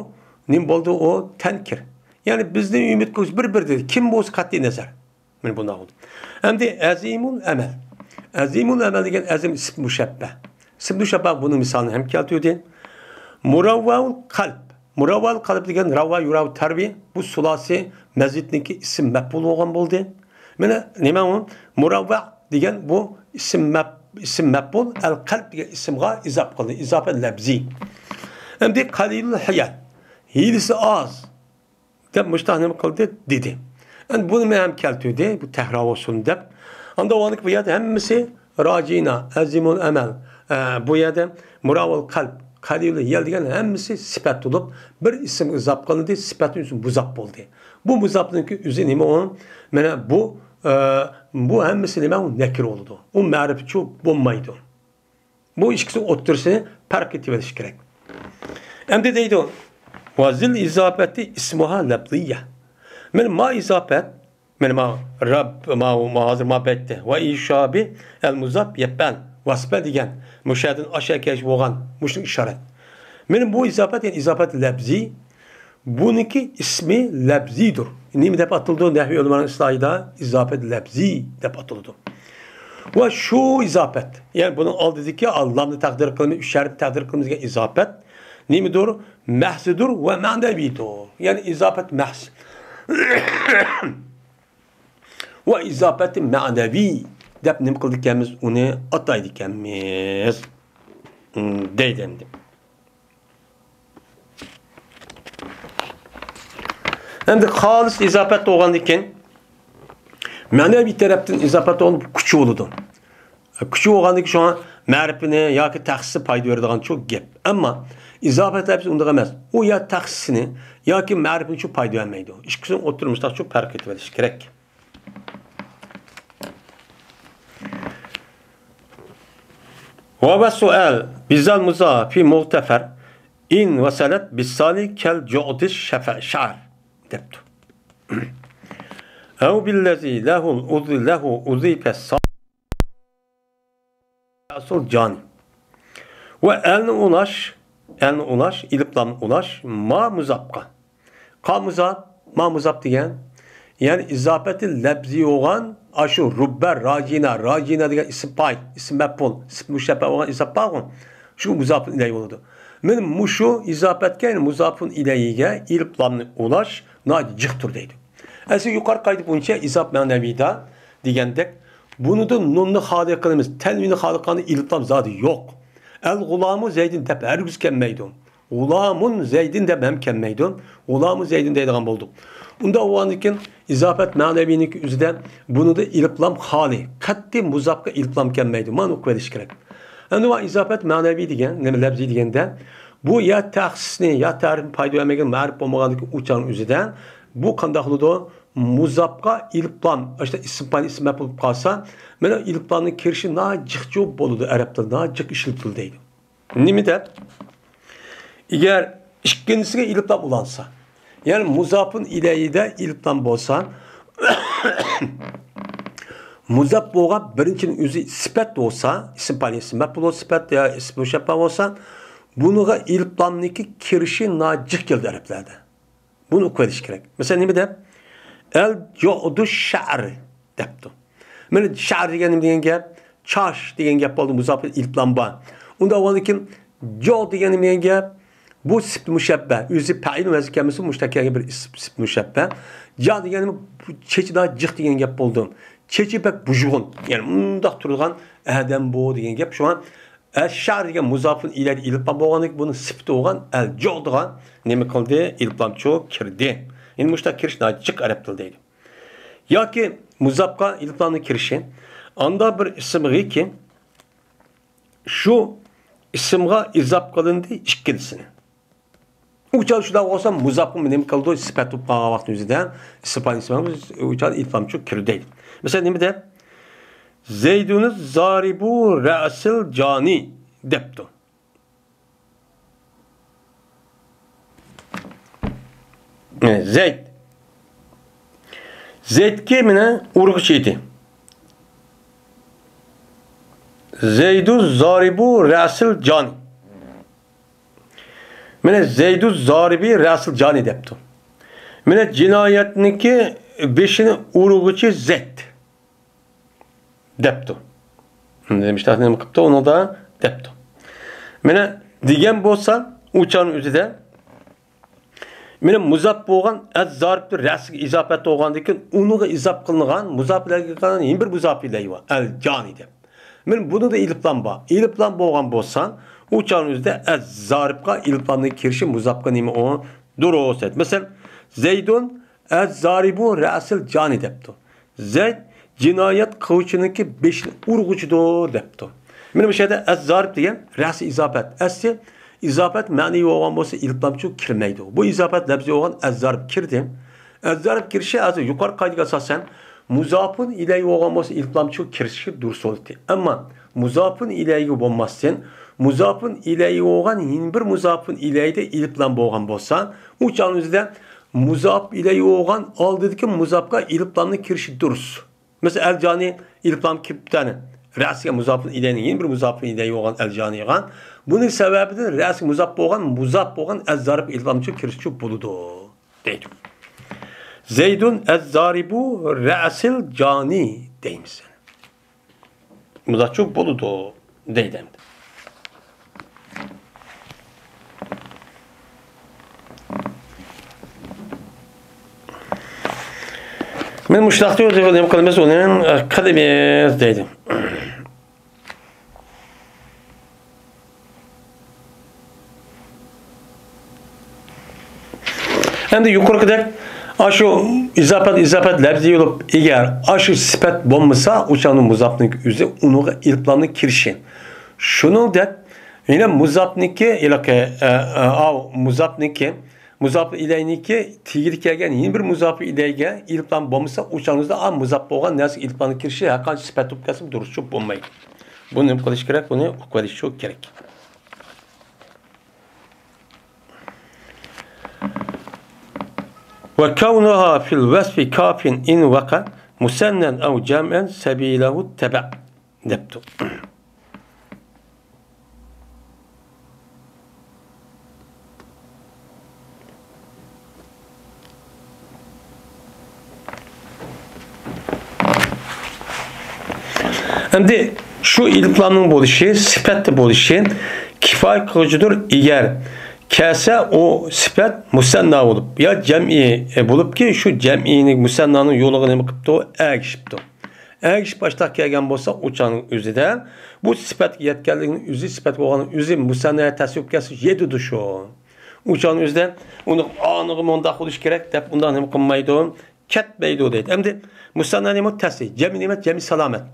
نېمە بولدى ئۇ؟ تەنكىر. يەنى بىزنى ئۈمىد قىلغۇچى بىر-بىر دېدى. كىم بولسا قەتئىي نەزەر. مانا بۇنداق بولدى. ئەمدى ئەزىمۇل ئەمەل. ئەزىمۇل ئەمەل دېگەن ئەزىم ئىسىم مۇشەببە. ئىسىم مۇشەببە بۇنىڭ مىسالىنى ھەم كەلتۈردى. مۇرەۋۋەئۇل قەلب. مۇرەۋۋەئۇل قەلب دېگەن رەۋۋە يۇرەۋۋۇ تەرۋى. بۇ سۇلاسى مەزىدنىڭكى ئىسىم مەپئۇل بولغان بولدى. مانا نېمە ئۇ؟ مۇرەۋۋە دېگەن بۇ ئىسىم مەپ-، ئىسىم مەپئۇل، ئەل قەلب دېگەن ئىسىمغا ئىزاپە قىلدى. ئىزاپە لەپزىي. ئەمدى قەلىلۇل ھىيەل. ھىيلىسى ئاز. دەپ مۇشتاق نېمە قىلدى؟ دېدى. ئەمدى بۇنى مەن ھەم كەلتۈردى، بۇ تەھرا بولسۇن دەپ. ئاندا ئۇنىڭ بۇ يەردە ھەممىسى راجىنا، ئەزىمۇل ئەمەل، ئە، بۇ يەردە مۇرەۋۋەئۇل قەلب، قەلىلۇل ھىيەل دېگەن ھەممىسى سۈپەت بولۇپ، بىر ئىسىمغا ئىزاپە قىلىندى، سۈپەتنىڭ ئۆزى مۇزاپ بولدى. بۇ مۇزاپنىڭكى ئۆزى نېمە ئۇ؟ مانا بۇ، ئە، بۇ ھەممىسى نېمە؟ ئۇ نەكىر بولىدۇ. ئۇ مەرىپەتچۇ بولمايدۇ. بۇ ئىككىسىنىڭ ئوتتۇرىسىنى پەرق ئېتىۋېلىش كېرەك. ئەمدى دەيدۇ، ۋەزىل ئىزاپەتى ئىسمۇھا لەپزىييە. مانا ما ئىزاپەت، مانا ما رەب، ما، ما ھازىر ما بەتتە. ۋە ئىشابى ئەل مۇزاپ يەپئەل. ۋەسپە دېگەن مۇشەدىن ئاشا كەش بولغان مۇشۇنىڭ ئىشارەت. مانا بۇ ئىزاپەت، يەنى ئىزاپەت لەپزىي. بۇنىڭكى ئىسمى لەپزىيدۇر. نېمە دەپ ئاتىلىدۇ؟ نەھۋىي ئۆلىمانىڭ ئىستىلاھىدا ئىزاپەت لەپزىي دەپ ئاتىلىدۇ. ۋە شۇ ئىزاپەت، يەنى بۇنىڭ ئالدىدىكى لامنى تەقدىر قىلىمىز، ئۈچ ھەرپنى تەقدىر قىلىمىز دېگەن ئىزاپەت نېمىدۇر؟ مەھزىدۇر ۋە مەنەۋىدۇر. يەنى ئىزاپەت مەھز. ۋە ئىزاپەتى مەنەۋى دەپ نېمە قىلىدىكەنمىز؟ ئۇنى ئاتايدىكەنمىز. م، دەيدۇ ئەمدى. ئەمدى خالىس ئىزاپەت بولغاندىن كېيىن، مەنەۋى تەرەپتىن ئىزاپەت بولغان كۈچى بولىدۇ. كۈچى بولغاندىن كېيىن شۇڭا مەرىپىنى ياكى تەخسىسنى پايدا بېرىدىغان چوڭ گەپ. ئەمما ئىزاپەت لەپزى ئۇنداق ئەمەس. ئۇ يا تەخسىسنى ياكى مەرىپىنى شۇ پايدا بەرمەيدۇ. ئىككىسىنىڭ ئوتتۇرىمىزدا شۇ پەرق ئېتىۋېلىش كېرەك. ۋە ۋەسۇئەل بىزال مۇزا فى مۇغتەفەر ئىن ۋەسەلەت بىسالى كەل جۇئدىش شەفە شەر دەپتۇ. ئەۋ بىللەزى لەھۇل ئۇزى لەھۇ ئۇزىفە سا-، ئەسۇل جانى. ۋە ئەلنى ئۇلاش، ئەلنى ئۇلاش، ئېلىپلامنى ئۇلاش، ما مۇزاپقا. قا مۇزاپ، ما مۇزاپ دېگەن، يەنى ئىزاپەتى لەپزىي بولغان، ئاشۇ رۇببە راجىنا، راجىنا دېگەن ئىسىم پايىل، ئىسىم مەپئۇل، ئىسىم مۇشەببە بولغان ئىزاپە بارغۇ، شۇ مۇزاپۇن ئىلەيھى بولىدۇ. مانا مۇشۇ ئىزاپەتكە، يەنى مۇزاپۇن ئىلەيھىگە ئېلىپلامنى ئۇلاش ناھايىتى جىقتۇر دەيدۇ. ئەسلى يۇقىرى قايتا بويىچە ئىزاپ مەنەۋىدا دېگەندەك، بۇنىدا نۇننى خالىي قىلىمىز، تەنۋىننى خالىي قىلغاندا ئېلىپلام زادى يوق. ئەل غۇلامۇ زەيدىن دەپ ھەرگىز كەلمەيدۇ. غۇلامۇن زەيدىن دەپ ھەم كەلمەيدۇ. غۇلامۇ زەيدىن دەيدىغان بولدۇق. ئۇنداق بولغاندىن كېيىن ئىزاپەت مەنەۋىنىڭكى ئۆزىدە بۇنىدا ئېلىپلام خالىي، قەتئىي مۇزاپقا ئېلىپلام كەلمەيدۇ. مانا ئۇقۇۋېلىش كېرەك. ئەمدى مانا ئىزاپەت مەنەۋى دېگەن، نېمە لەپزىي دېگەندە، بۇ يا تەخسىسنى، يا تەرىپنى پايدا بەرمىگەن مەرىپ بولمىغاندىكى ئۇچارنىڭ ئۆزىدە بۇ قانداق قىلىدۇ؟ مۇزاپقا ئېلىپلام، ئاشۇنداق ئىسىم پايىل، ئىسىم مەپئۇل بولۇپ قالسا، مانا ئېلىپلامنىڭ كىرىشى ناھايىتى جىق جۇ بولىدۇ، ئەرەب تىلىدا ناھايىتى جىق ئىشلىتىلىدۇ دەيدۇ. نېمە دەپ؟ ئەگەر ئىككىنچىسىگە ئېلىپلام ئۇلانسا، يەنى مۇزاپۇن ئىلەيھىدە ئېلىپلام بولسا، مۇزاپ بولغان بىرىنچىنىڭ ئۆزى سۈپەت بولسا، ئىسىم پايىل، ئىسىم مەپئۇل سۈپەت يا ئىسىم مۇشەببە بولسا، بۇنىڭغا ئېلىپلامنىڭكى كىرىشى ناھايىتى جىق كېلىدۇ ئەرەبلەردە. بۇنى ئۇقۇۋېلىش كېرەك. مەسىلەن، نېمە دەپ؟ ئەل جۇئدۇ شەر دەپتۇ. مانا شەر دېگەن نېمە دېگەن گەپ؟ چاش دېگەن گەپ بولدى، مۇزاپىن ئېلىپلام بار. ئۇنداق بولغاندىن كېيىن جۇ دېگەن نېمە دېگەن گەپ؟ بۇ سۈپەت مۇشەببە، ئۆزى پەئىل ۋەزىن كەلمىسە، مۇشتەق كەلگەن بىر ئىسىم، سۈپەت مۇشەببە. جا دېگەن نېمە؟ چېچى ناھايىتى جىق دېگەن گەپ بولدى. چېچى بەك بۇژغۇن، يەنى مۇنداق تۇرىدىغان ئادەم بۇ دېگەن گەپ. شۇڭا ئەششەر دېگەن مۇزاپۇن ئىلەيھى ئېلىپلام بولغاندىن كېيىن بۇنىڭ سۈپىتى بولغان ئەل جۇ دېگەن نېمە قىلدى؟ ئېلىپلامچۇ كىردى. يەنى مۇشۇنداق كىرىش ناھايىتى جىق ئەرەب تىلىدا دەيدۇ. ياكى مۇزاپقا ئېلىپلامنىڭ كىرىشى. ئاندا بىر ئىسىمغىكى شۇ ئىسىمغا ئىزاپ قىلىندى ئىككىلىسىنى. ئۇ چاغدا شۇنداق بولسا، مۇزاپقا نېمە قىلىدۇ؟ سۈپەت بولۇپ قالغان ۋاقىتنىڭ ئۆزىدە ئىسىم پايىل ئىسىم ئۇ چاغدا ئېلىپلامچۇ كىردى دەيدۇ. مەسىلەن، نېمە دەپ؟ زەيدۇنى زارىبۇ رەسىل جانى دەپتۇ. زەيد. زەيدكى مانا ئۇرغۇچى ئىدى. زەيدۇ زارىبۇ رەسىل جانى. مانا زەيدۇ زارىبى رەسىل جانى دەپتۇ. مانا جىنايەتنىڭكى بېشىنى ئۇرغۇچى زەيد دەپتۇ. مۇشۇنداق نېمە قىپتۇ ئۇنىڭدا دەپتۇ. مانا دېگەن بولسا ئۇ چاغنىڭ ئۆزىدە مانا مۇزاپ بولغان ئەز زارىبنى رەسىگە ئىزاپەت بولغاندىن كېيىن ئۇنىڭغا ئىزاپ قىلىنغان مۇزاپ ئىلەيگە قىلىنغان يەنە بىر مۇزاپ ئىلەي بار. ئەل جانى دەپ. مانا بۇنىڭدا ئېلىپلام بار. ئېلىپلام بولغان بولسا ئۇ چاغنىڭ ئۆزىدە ئەز زارىبقا ئېلىپلامنىڭ كىرىشى مۇزاپقا نېمە ئۇ دۇرۇس دەيدۇ. مەسىلەن، زەيدۇن ئەز زارىبۇ رەسىل جانى دەپتۇ. زەيد جىنايەت قىلغۇچىنىڭكى بېشىنى ئۇرغۇچىدۇر دەپتۇ. مانا بۇ يەردە ئەز زارىب دېگەن رەسى ئىزاپەت. ئەسلى ئىزاپەت مەنىۋى بولغان بولسا ئېلىپلامچۇ كىرمەيدۇ. بۇ ئىزاپەت لەپزى بولغان ئەز زارىب كىردى. ئەز زارىب كىرىشى ھازىر يۇقىرى قائىدىگە ئاساسەن مۇزاپۇن ئىلەيگە بولغان بولسا ئېلىپلامچۇ كىرىشى دۇرۇس بولاتتى. ئەمما مۇزاپۇن ئىلەيگە بولماستىن مۇزاپۇن ئىلەيگە بولغان يەنە بىر مۇزاپۇن ئىلەيدە ئېلىپلام بولغان بولسا ئۇ چاغنىڭ ئۆزىدە مۇزاپ ئىلەي بولغان ئالدىدىكى مۇزاپقا ئېلىپلامنى كىرىشى دۇرۇس. مەسىلەن، ئەل جانى ئېلىپلام كىرىپتۇ، رەسىگە مۇزاپۇن ئىلەينىڭ يەنە بىر مۇزاپۇن ئىلەي بولغان ئەل جانى يىغان. بۇنىڭ سەۋەبىدىن رەسىگە مۇزاپ بولغان، مۇزاپ بولغان ئەز زارىپ ئېلىپلامچۇ كىرىشچۇ بولىدۇ دەيدۇ. زەيدۇن ئەز زارىبۇ رەسىل جانى دەيمىز. مۇزاپچۇ بولىدۇ دەيدۇ ئەمدى. مانا مۇشۇنداق دەيدۇ، نېمە قىلىمىز ئۇنى، قىلىمىز دەيدۇ. ئەمدى يۇقىرىقىدەك ئاشۇ ئىزاپەت، ئىزاپەت لەپزى بولۇپ، ئەگەر ئاشۇ سۈپەت بولمىسا، ئۇ چاغنىڭ مۇزاپنىڭ ئۆزى ئۇنىڭغا ئېلىپلامنىڭ كىرىشى. شۇنىڭدەك يەنە مۇزاپنىڭكى، ھېلىقى، ئە، ئە، ئاۋ، مۇزاپنىڭكى، مۇزاپ ئىلەينىڭكى تېگىدە كەلگەن يەنە بىر مۇزاپ ئىلەيگە ئېلىپلام بولمىسا، ئۇ چاغنىڭدا ئا مۇزاپ بولغان نەرسىگە ئېلىپلامنىڭ كىرىشى ھەرقانچە سۈپەت بولۇپ كەلسىمۇ دۇرۇس چۈشۈپ بولمايدۇ. بۇنى نېمە قىلىش كېرەك؟ بۇنى ئۇقۇۋېلىش شۇ كېرەك. وكونها في الوصف كاف إن وقع مثنى أو جمعا سبيله اتبع دەپتۇ. ئەمدى شۇ ئېلىپلامنىڭ بولۇشى، سۈپەتتە بولۇشى كىپايە قىلغۇچىدۇر. ئەگەر كەلسە ئۇ سۈپەت مۇسەننا بولۇپ يا جەمئىي بولۇپكى، شۇ جەمئىينى مۇسەننانىڭ يولىغا نېمە قىپتۇ؟ ئەگىشىپتۇ. ئەگىشىپ ئاشتاق كەلگەن بولسا، ئۇ چاغنىڭ ئۆزىدە بۇ سۈپەتكە يەتكەنلىكنىڭ ئۆزى، سۈپەت بولغاننىڭ ئۆزى مۇسەننايە تەسۋىپ كەلسە يېتىدۇ شۇ. ئۇ چاغنىڭ ئۆزىدە ئۇنى ئانىغا مۇنداق بولۇش كېرەك دەپ ئۇنداق نېمە قىلمايدۇ. كەتمەيدۇ دەيدۇ. ئەمدى مۇسەننا نېمە؟ تەسى. جەمئىي نېمە؟ جەمئىي سالامەت.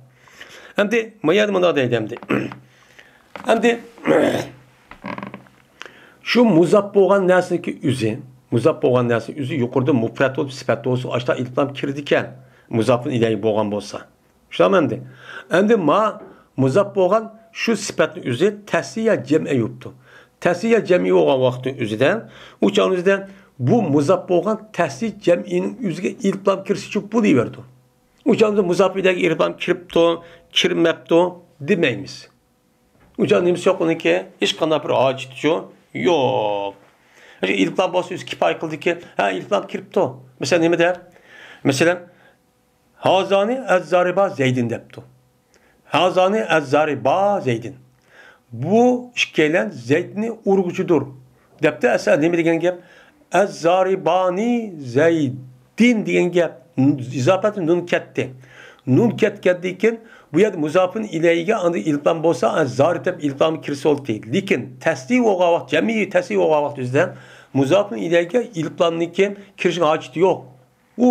ئەمدى ما يەردە مۇنداق دەيدۇ ئەمدى. ئەمدى شۇ مۇزاپ بولغان نەرسىنىڭكى ئۆزى، مۇزاپ بولغان نەرسە ئۆزى يۇقىرىدا مۇپرەت بولۇپ سۈپەت بولسا، ئاشتا ئېلىپلام كىرىدىكەن، مۇزاپۇن ئىلەيھى بولغان بولسا. شۇنداقمۇ ئەمدى؟ ئەمدى ما مۇزاپ بولغان شۇ سۈپەتنىڭ ئۆزى تەسى يا جەمئىي بوپتۇ. تەسى يا جەمئىي بولغان ۋاقىتنىڭ ئۆزىدە، ئۇ چاغنىڭ ئۆزىدە بۇ مۇزاپ بولغان تەسى جەمئىينىڭ ئۆزىگە ئېلىپلام كىرسىچۇ بولۇۋېرىدۇ. ئۇ چاغدا مۇزاپ ئىلەيھىگە ئېلىپلام كىرىپتۇ، كىرمەپتۇ دېمەيمىز. ئۇ چاغدا نېمىسى يوق ئۇنىڭكى؟ ھېچقانداق بىر ھاجىتىچۇ يوق. ئېلىپلام بولسا ئۆزى كىپايە قىلدىكى، ھە، ئېلىپلام كىرىپتۇ. مەسىلەن، نېمە دەپ؟ مەسىلەن، ھازانى ئەززارىبا زەيدىن دەپتۇ. ھازانى ئەززارىبا زەيدىن. بۇ ئىككىيلەن زەيدنى ئۇرغۇچىدۇر دەپتۇ. ئەسلى نېمە دېگەن گەپ؟ ئەززارىبانى زەيدىن دېگەن گەپ. ئىزاپەتتە نۇن كەتتى. نۇن كەتكەندىن كېيىن بۇ يەردە مۇزاپىن ئىلەيگە ئاندىن ئېلىپلام بولسا، زارىب دەپ ئېلىپلام كىرسە بولدى. لېكىن تەسنىي بولغان ۋاقىت، جەمئىي تەسنىي بولغان ۋاقىت ئۆزىدە مۇزاپىن ئىلەيگە ئېلىپلامنىڭكى كىرىشىنىڭ ھاجىتى يوق. ئۇ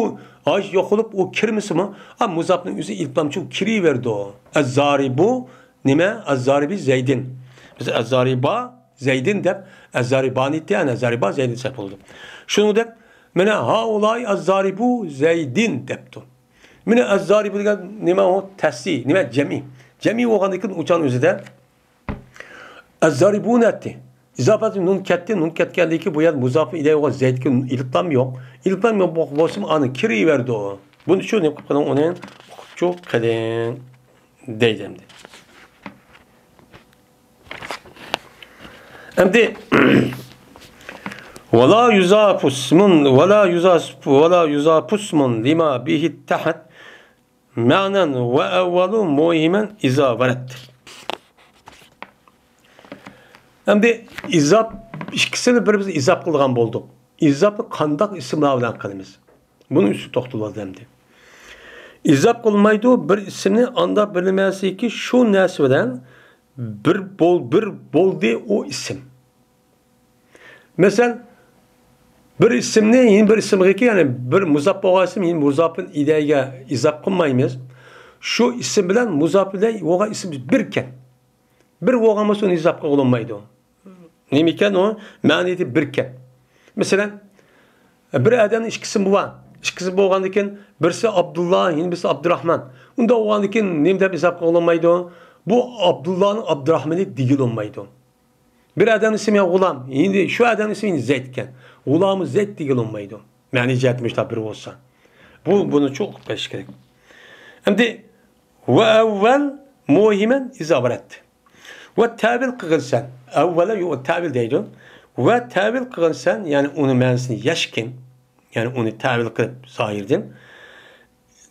ھاجىتى يوق بولۇپ، ئۇ كىرمىسىمۇ، ئا، مۇزاپنىڭ ئۆزى ئېلىپلامچۇ كىرىۋېرىدۇ. ئەززارىبۇ نېمە؟ ئەززارىبى زەيدىن. بىز ئەززارىبا زەيدىن دەپ، ئەززارىبانى دېسەك بولىدۇ. شۇنىڭدەك، مانا، ھائۇلاي ئەززارىبۇ زەيدىن دەپتۇ. مانا، ئەززارىبۇ دېگەن نېمە ئۇ؟ تەسنىي، نېمە؟ جەمئىي. جەمئىي بولغاندىن كېيىن ئۇ چاغنىڭ ئۆزىدە ئەززارىبۇنى ئەتتى. ئىزاپەتتىن نۇن كەتتى، نۇن كەتكەندىن كېيىن بۇ يەردە مۇزاپىن ئىلەيھى بولغان زەيدكە ئېلىپلام يوق. ئېلىپلام يوق بولسىمۇ ئانا كىرىۋېرىدۇ. بۇنى شۇ نېمە قىلىپ قېلىڭ، ئۇنى ئۇقۇپچۇ قېلىڭ دەيدۇ ئەمدى. ئەمدى ولا يضاف اسم، ولا يضاف، ولا يضاف اسم لما به اتحد معنى وأول موهما إذا ورد. ئەمدى ئىزاپ، ئىككىسىنى بىر-بىرىگە ئىزاپ قىلىدىغان بولدۇق. ئىزاپنى قانداق ئىسىملار بىلەن قىلىمىز؟ بۇنىڭ ئۈستىدە توختىلىۋالدى ئەمدى. ئىزاپ قىلمايدۇ بىر ئىسىمنى، ئاندا بىلىنمەسلىكى شۇ نەرسە بىلەن بىر بول-، بىر بولدى ئۇ ئىسىم. مەسىلەن، بىر ئىسىمنى يەنە بىر ئىسىمغىكى، يەنى بىر مۇزاپ بولغان ئىسىم يەنە مۇزاپىن ئىلەيگە ئىزاپ قىلمايمىز. شۇ ئىسىم بىلەن مۇزاپ ئىلەي بولغان ئىسىم بىركەن. بىر بولغان بولسا ئۇنى ئىزاپ قىلغىلى بولمايدۇ. نېمىكەن ئۇ؟ مەنىسى بىركەن. مەسىلەن، بىر ئادەمنىڭ ئىككى ئىسمى بار. ئىككى ئىسمى بولغاندىن كېيىن بىرسى ئابدۇللا، يەنە بىرسى ئابدۇراخمان. ئۇنداق بولغاندىن كېيىن نېمە دەپ ئىزاپ قىلغىلى بولمايدۇ؟ بۇ ئابدۇللانىڭ ئابدۇراخمىنى دېگىلى بولمايدۇ. بىر ئادەمنىڭ ئىسمى غۇلام، ئەمدى شۇ ئادەمنىڭ ئىسمى زەيدكەن. غۇلامۇ زەيد دېگىلى بولمايدۇ. مەنىسى جەھەتتىن مۇشۇنداق بىر بولسا. بۇ، بۇنى چوڭ ئۇقۇپ قېلىش كېرەك. ئەمدى، وأول موهما إذا ورد. ۋە تەۋىل قىلغىنسەن. ئەۋۋەلە يو-، تەۋىل دەيدۇ. ۋە تەۋىل قىلغىنسەن، يەنى ئۇنى مەنىسىنى يەشكىن. يەنى ئۇنى تەۋىل قىلىپ زاھىردىن.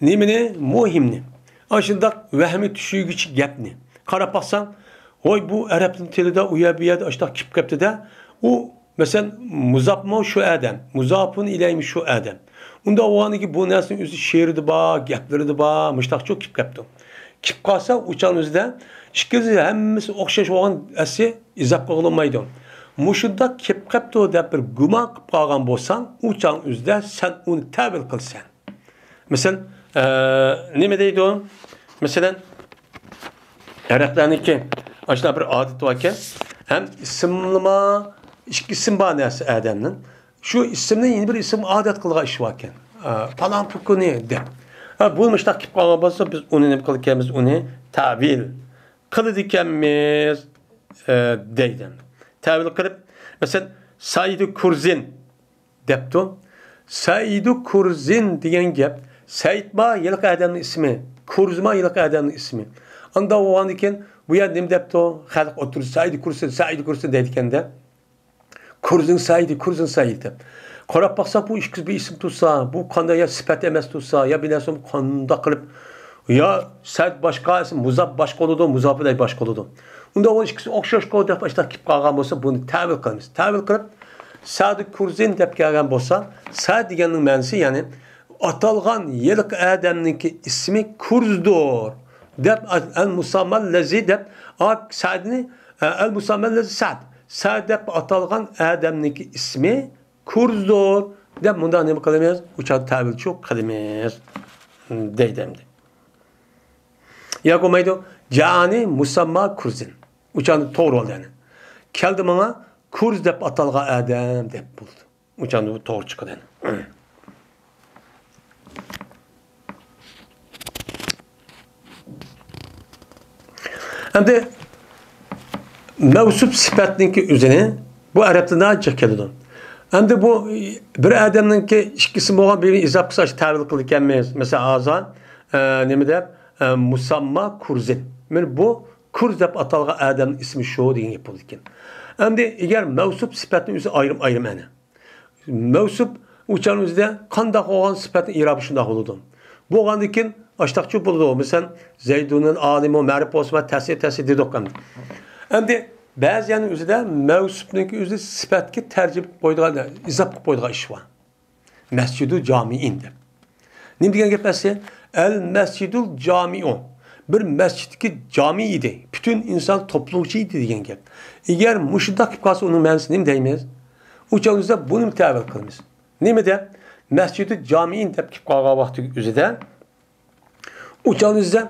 نېمىنى؟ موھىمنى. ئاشۇنداق ۋەھمى چۈشۈرگۈچى گەپنى. قاراپ باقساڭ، ۋاي، بۇ ئەرەبنىڭ تىلىدا ئۇ يەر بۇ يەردە ئاشۇنداق كېلىپ قېپتۇ-دە، ئۇ، مەسىلەن، مۇزاپمۇ شۇ ئادەم، مۇزاپۇن ئىلەيمۇ شۇ ئادەم. ئۇنداق بولغاندىن كېيىن بۇ نەرسىنىڭ ئۆزى شېئىرىدا بار، گەپلىرىدە بار، مۇشۇنداقچۇ كېلىپ قېپتۇ. كېلىپ قالسا، ئۇ چاغنىڭ ئۆزىدە ئىككىسى ھەممىسى ئوخشاش بولغان ئەسلى ئىزاپ قىلغىلى بولمايدۇ. مۇشۇنداق كېلىپ قېپتۇ دەپ بىر گۇمان قىلىپ قالغان بولساڭ، ئۇ چاغنىڭ ئۆزىدە سەن ئۇنى تەۋىل قىلىسەن. مەسىلەن، ئە، نېمە دەيدۇ؟ مەسىلەن، ئەرەبلەرنىڭكى ئاشۇنداق بىر ئادىتى باركەن، ھەم ئىسىملىما، ئىككى ئىسىم بار نەرسە ئادەمنىڭ. شۇ ئىسىمنى يەنە بىر ئىسىم ئادەت قىلغان ئىش باركەن. ئە، پالان پۇكۇنى دەپ. ھە، بۇ مۇشۇنداق كېلىپ قالغان بولسا، بىز ئۇنى نېمە قىلىدىكەنمىز؟ ئۇنى تەۋىل قىلىدىكەنمىز، ئە، دەيدۇ. تەۋىل قىلىپ، مەسىلەن، سەئىدۇ كۇرزىن دەپتۇ. سەئىدۇ كۇرزىن دېگەن گەپ، سەئىدما ھېلىقى ئادەمنىڭ ئىسمى، كۇرزما ھېلىقى ئادەمنىڭ ئىسمى. ئانداق بولغاندىن كېيىن، بۇ يەردە نېمە دەپتۇ؟ خەلق ئوتتۇرىسىدا سەئىدۇ كۇرزىن، سەئىدۇ كۇرزىن دەيدىكەن-دە. كۇرزىن سەئىدى، كۇرزىن سەئىدى دەپ. قاراپ باقساق، بۇ ئىككىسى بىر ئىسىم تۇرسا، بۇ قانداق يا سۈپەت ئەمەس تۇرسا، يا بىر نەرسە قانداق قىلىپ، يا سەئىد باشقا ئىسىم، مۇزاپ باشقا بولىدۇ، مۇزاپ ئىلەي باشقا بولىدۇ. ئۇنداق بولغان ئىككىسى ئوخشاشقۇ دەپ ئاشۇنداق كېلىپ قالغان بولسا، بۇنى تەۋىل قىلىمىز. تەۋىل قىلىپ، سەئىدۇ كۇرزىن دەپ كەلگەن بولسا، سەئىد دېگەننىڭ مەنىسى، يەنى ئاتالغان ھېلىقى ئادەمنىڭكى ئىسمى كۇرزدۇر دەپ، ئەل مۇساممال لەزى دەپ، ئا، سەئدنى، ئە، ئەل مۇساممال لەزى سەئد. سەئد دەپ ئاتالغان ئادەمنىڭكى ئىسمى كۇرزدۇر دەپ مۇنداق نېمە قىلىمىز؟ ئۇ چاغدا تەۋىلچۇ قىلىمىز دەيدۇ ئەمدى. ياكى بولمايدۇ، جانى مۇسامما كۇرزىن. ئۇ چاغدا توغرا بولدى يەنى. كەلدى ماڭا كۇرز دەپ ئاتالغان ئادەم دەپ بولدى. ئۇ چاغدا بۇ توغرا چىقىدۇ يەنى. ئەمدى مەۋسۇپ سۈپەتنىڭكى ئۆزىنى بۇ ئەرەب تىلىدا جىق كېلىدۇ. ئەمدى بۇ بىر ئادەمنىڭكى ئىككى ئىسمى بولغان بىرىنى ئىزاپ قىلسا تەۋىل قىلىدىكەنمىز. مەسىلەن، ھازا، ئە، نېمە دەپ، ئە، مۇسامما كۇرزىن. مانا بۇ كۇرز دەپ ئاتالغان ئادەمنىڭ ئىسمى شۇ دېگەن گەپ بولىدىكەن. ئەمدى ئەگەر مەۋسۇپ سۈپەتنىڭ ئۆزى ئايرىم-ئايرىم ئەنە. مەۋسۇپ ئۇچارنىڭ ئۆزىدە قانداق بولغان سۈپەتنىڭ ئىرابى شۇنداق بولىدۇ. بولغاندىن كېيىن ئاشتاقچۇ بولىدۇ. مەسىلەن، زەيدۇنۇل ئالىمۇ مەرۇپ بولسا، تەسىر، تەسىر دېدۇق ئەمدى. ئەمدى بەزى يەرنىڭ ئۆزىدە مەۋسۇپنىڭكى ئۆزى سۈپەتكە تەرجىمە قويىدىغان، ئىزاپ قىلىپ قويىدىغان ئىش بار. مەسجىدۇ جامىئىن دەپ. نېمە دېگەن گەپ ئەسلى؟ ئەل مەسجىدۇل جامىئۇ. بىر مەسچىتتىكى جامى ئىدى. پۈتۈن ئىنسان توپلىغۇچى ئىدى دېگەن گەپ. ئەگەر مۇشۇنداق كېلىپ قالسا، ئۇنىڭ مەنىسى نېمە دەيمىز؟ ئۇ چاغدا بۇنى تەۋىل قىلىمىز. نېمە دەپ؟ مەسجىدۇ جامىئىن دەپ كېلىپ قالغان ۋاقتى ئۆزىدە. ئۇ چاغدا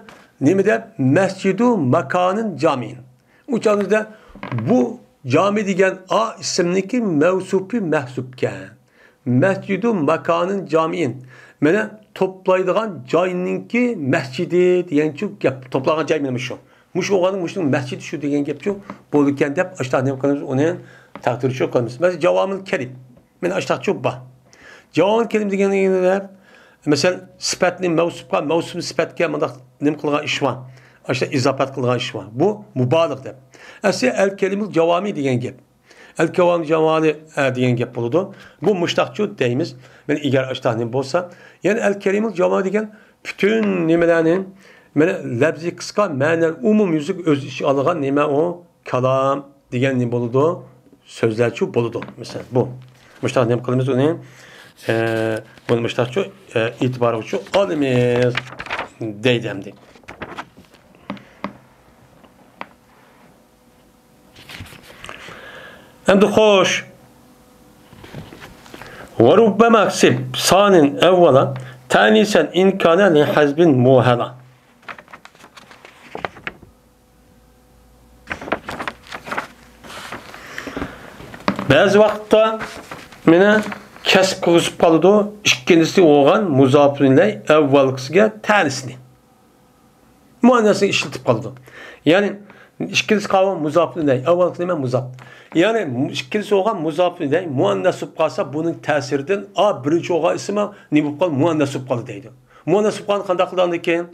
نېمە دەپ؟ مەسجىدۇ ماكانىن جامىئىن. ئۇ چاغدا بۇ جامى دېگەن ئا ئىسىمنىڭكى مەۋسۇپى مەھزۇپكەن. مەسجىدۇ ماكانىن جامىئىن. مانا توپلايدىغان جاينىڭكى مەسجىدى دېگەنچۇ گەپ. توپلانغان جاي مانا مۇشۇ. مۇشۇ بولغاندا مۇشۇنىڭ مەسجىدى شۇ دېگەن گەپچۇ بولىدىكەن دەپ، ئاشۇنداق نېمە قىلىمىز؟ ئۇنى تەقدىرچۇ قىلىمىز. مەسىلەن، جاۋامىل كەلىم. مانا ئاشۇنداقچۇ بار. جاۋامىل كەلىم دېگەن گەپ، مەسىلەن، سۈپەتنى مەۋسۇپقا، مەۋسۇپنى سۈپەتكە مۇنداق نېمە قىلغان ئىش بار. ئاشۇنداق ئىزاپەت قىلغان ئىش بار. بۇ مۇبالىغە دەپ. ئەسلى ئەل كەلىمۇل جاۋامى دېگەن گەپ. ئەل كەۋامى جامالى، ئە، دېگەن گەپ بولىدۇ. بۇ مۇشتاقچۇ دەيمىز. مانا ئىگەر ئاشتاق نېمە بولسا، يەنى ئەل كەرىمۇل جامالى دېگەن پۈتۈن نېمىلەرنى، مانا لەپزى قىسقا، مەنە ئومۇميۈزلۈك ئۆز ئىچىگە ئالغان نېمە ئۇ؟ كالام دېگەن نېمە بولىدۇ؟ سۆزلەرچۇ بولىدۇ. مىسال، بۇ. مۇشتاق نېمە قىلىمىز ئۇنى؟ ئە، بۇنى مۇشتاقچۇ، ئە، ئېتىبارغىچۇ ئالىمىز دەيدۇ ئەمدى. ئەمدى خوش. وربما سىب سانىن ئەۋۋالا تەنىسەن ئىنكانە لىھەزبىن مۇھەلا. بەزى ۋاقىتتا مېنى كەسىپ قىلغۇزۇپ قالىدۇ، ئىككىنچىسى بولغان مۇزاپۇن ئىلەي ئەۋۋالقىسىگە تەنىسنى. مۇئەننەسنى ئىشلىتىپ قالىدۇ. يەنى ئىككىنچىسى قالغان مۇزاپۇن ئىلەي، ئەۋۋالقىسى نېمە؟ مۇزاپ. يەنى ئىككىنچىسى بولغان مۇزاپۇن ئىلەي مۇئەننەس بولۇپ قالسا، بۇنىڭ تەسىرىدىن ئا بىرىنچى بولغان ئىسمى نېمە بولۇپ قالدى؟ مۇئەننەس بولۇپ قالدى دەيدۇ. مۇئەننەس بولۇپ قالغاندا قانداق قىلىدۇ ئاندىن كېيىن؟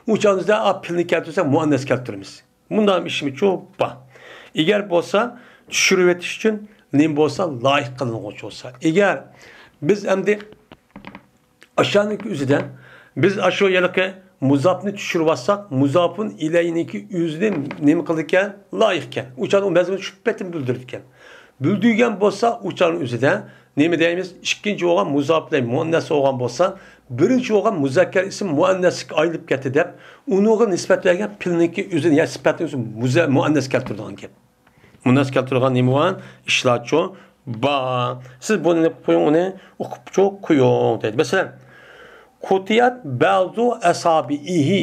ئۇ چاغدا ئا پېئىلنى كەلتۈرسەك مۇئەننەس كەلتۈرىمىز. مۇنداق ئىشمىچۇ بار. ئەگەر بولسا چۈشۈرۈۋېتىش ئۈچۈن نېمە بولسا لايىق قىلىنغۇچى بولسا. ئەگەر بىز ئەمدى ئاشۇنىڭ ئۆزىدە بىز ئاشۇ ھېلىقى مۇزاپنى چۈشۈرۈۋاتساق، مۇزاپۇن ئىلەينىڭكى ئۆزىنى نېمە قىلىدىكەن؟ لايىقكەن. ئۇ چاغدا ئۇ مەزمۇننى شۇ پېتىن بىلدۈرىدىكەن. بىلدۈرگەن بولسا، ئۇ چاغنىڭ ئۆزىدە نېمە دەيمىز؟ ئىككىنچى بولغان مۇزاپ ئىلەي مۇئەننەس بولغان بولسا، بىرىنچى بولغان مۇزەككەر ئىسىم مۇئەننەسكە ئايلىنىپ كەتتى دەپ، ئۇنىڭغا نىسبەت بەرگەن پېئىلنىڭكى ئۆزىنى، يا سۈپەتنىڭ ئۆزىنى مۇزە-، مۇئەننەسكە كەلتۈرىدىغان گەپ. مۇئەننەسكە كەلتۈرىدىغان نېمە بار؟ ئىشلارچۇ بار. سىز بۇنى نېمە قىلىپ قويۇڭ، ئۇنى ئۇقۇپچۇ قويۇڭ دەيدۇ. مەسىلەن، قۇتىئەت بەزۇ ئەسابىئىھى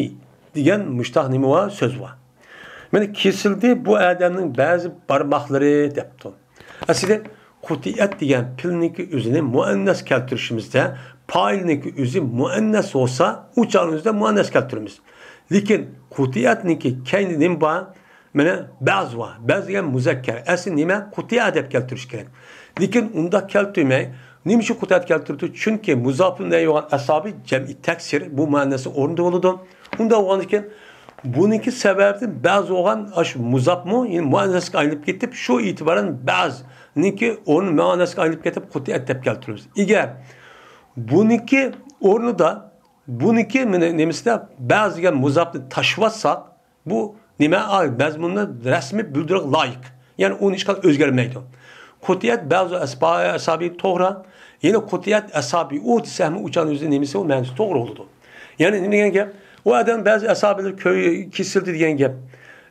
دېگەن مۇشتاق نېمە بار؟ سۆز بار. مانا كېسىلدى بۇ ئادەمنىڭ بەزى بارماقلىرى دەپتۇ. ئەسلىدە قۇتىئەت دېگەن پېئىلنىڭكى ئۆزىنى مۇئەننەس كەلتۈرۈشىمىزدە، پائىلنىڭكى ئۆزى مۇئەننەس بولسا، ئۇ چاغنىڭ ئۆزىدە مۇئەننەس كەلتۈرىمىز. لېكىن قۇتىئەتنىڭكى كەينىدە نېمە بار؟ مانا بەز بار. بەز دېگەن مۇزەككەر. ئەسلى نېمە؟ قۇتىئە دەپ كەلتۈرۈش كېرەك. لېكىن ئۇنداق كەلتۈرمەي. نېمە ئۈچۈن قۇتىئەت كەلتۈرىدۇ؟ چۈنكى مۇزاپۇن ئىلەيھى بولغان ئەسابى جەمئىي تەكسىر، بۇ مۇئەننەسنىڭ ئورنىدا بولىدۇ. ئۇنداق بولغاندىكىن، بۇنىڭكى سەۋەبىدىن بەز بولغان ئاشۇ مۇزاپمۇ يەنە مۇئەننەسكە ئايلىنىپ كېتىپ، شۇ ئېتىبارەن بەزنىڭكى ئورنى مۇئەننەسكە ئايلىنىپ كېتىپ، قۇتىئەت دەپ كەلتۈرىمىز. ئەگەر بۇنىڭكى ئورنىدا، بۇنىڭكى مانا نېمىسىدە بەز دېگەن مۇزاپنى تاشلىۋاتساق، بۇ نېمە؟ ئا، مەزمۇننى رەسمىي بىلدۈرۈشكە لايىق. يەنى ئۇنى ھېچقانداق ئۆزگەرمەيدۇ. قۇتىئەت بەزۇ ئەسبا-، ئەسابى توغرا. يەنە قۇتىئەت ئەسابىئۇ دېسەكمۇ ئۇ چاغنىڭ ئۆزى نېمىسى ئۇ مەنىسى توغرا بولىدۇ. يەنى نېمە دېگەن گەپ؟ ئۇ ئادەم بەزى ئەسابىلىرى كۆ-، كېسىلدى دېگەن گەپ.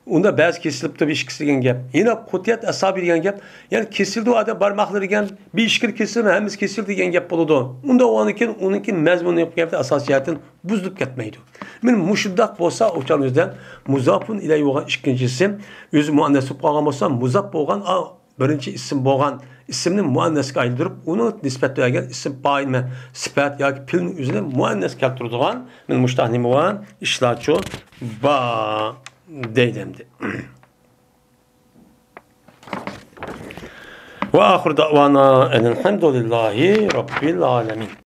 ئۇندا بەزى كېسىلىپتۇ، بىر ئىككىسى دېگەن گەپ. يەنە قۇتىئەت ئەسابى دېگەن گەپ. يەنى كېسىلدى ئۇ ئادەم بارماقلىرى دېگەن، بىر ئىككى كېسىلدى، ھەممىسى كېسىلدى دېگەن گەپ بولىدۇ. ئۇنداق بولغاندىكىن ئۇنىڭكى مەزمۇنى ئاساسىي جەھەتتىن بۇزۇلۇپ كەتمەيدۇ. مانا مۇشۇنداق بولسا، ئۇ چاغنىڭ ئۆزىدە مۇزاپۇن ئىلەيھى بولغان ئىككىنچى ئىسىم ئۆزى مۇئەننەس بولۇپ قالغان بولسا، مۇزاپ بولغان، ئا، بىرىنچى ئىسىم بولغان ئىسىمنى مۇئەننەسكە ئايلاندۇرۇپ، ئۇنىڭ نىسبەت بەرگەن ئىسىم پائىل مەن سۈپەت ياكى پېئىلنىڭ ئۆزىنى مۇئەننەس كەلتۈرىدىغان، مانا مۇشۇنداق نېمە بار؟ ئىشلارچۇ بار دەيدۇ ئەمدى. وآخر دعوانا أن الحمد لله رب العالمين.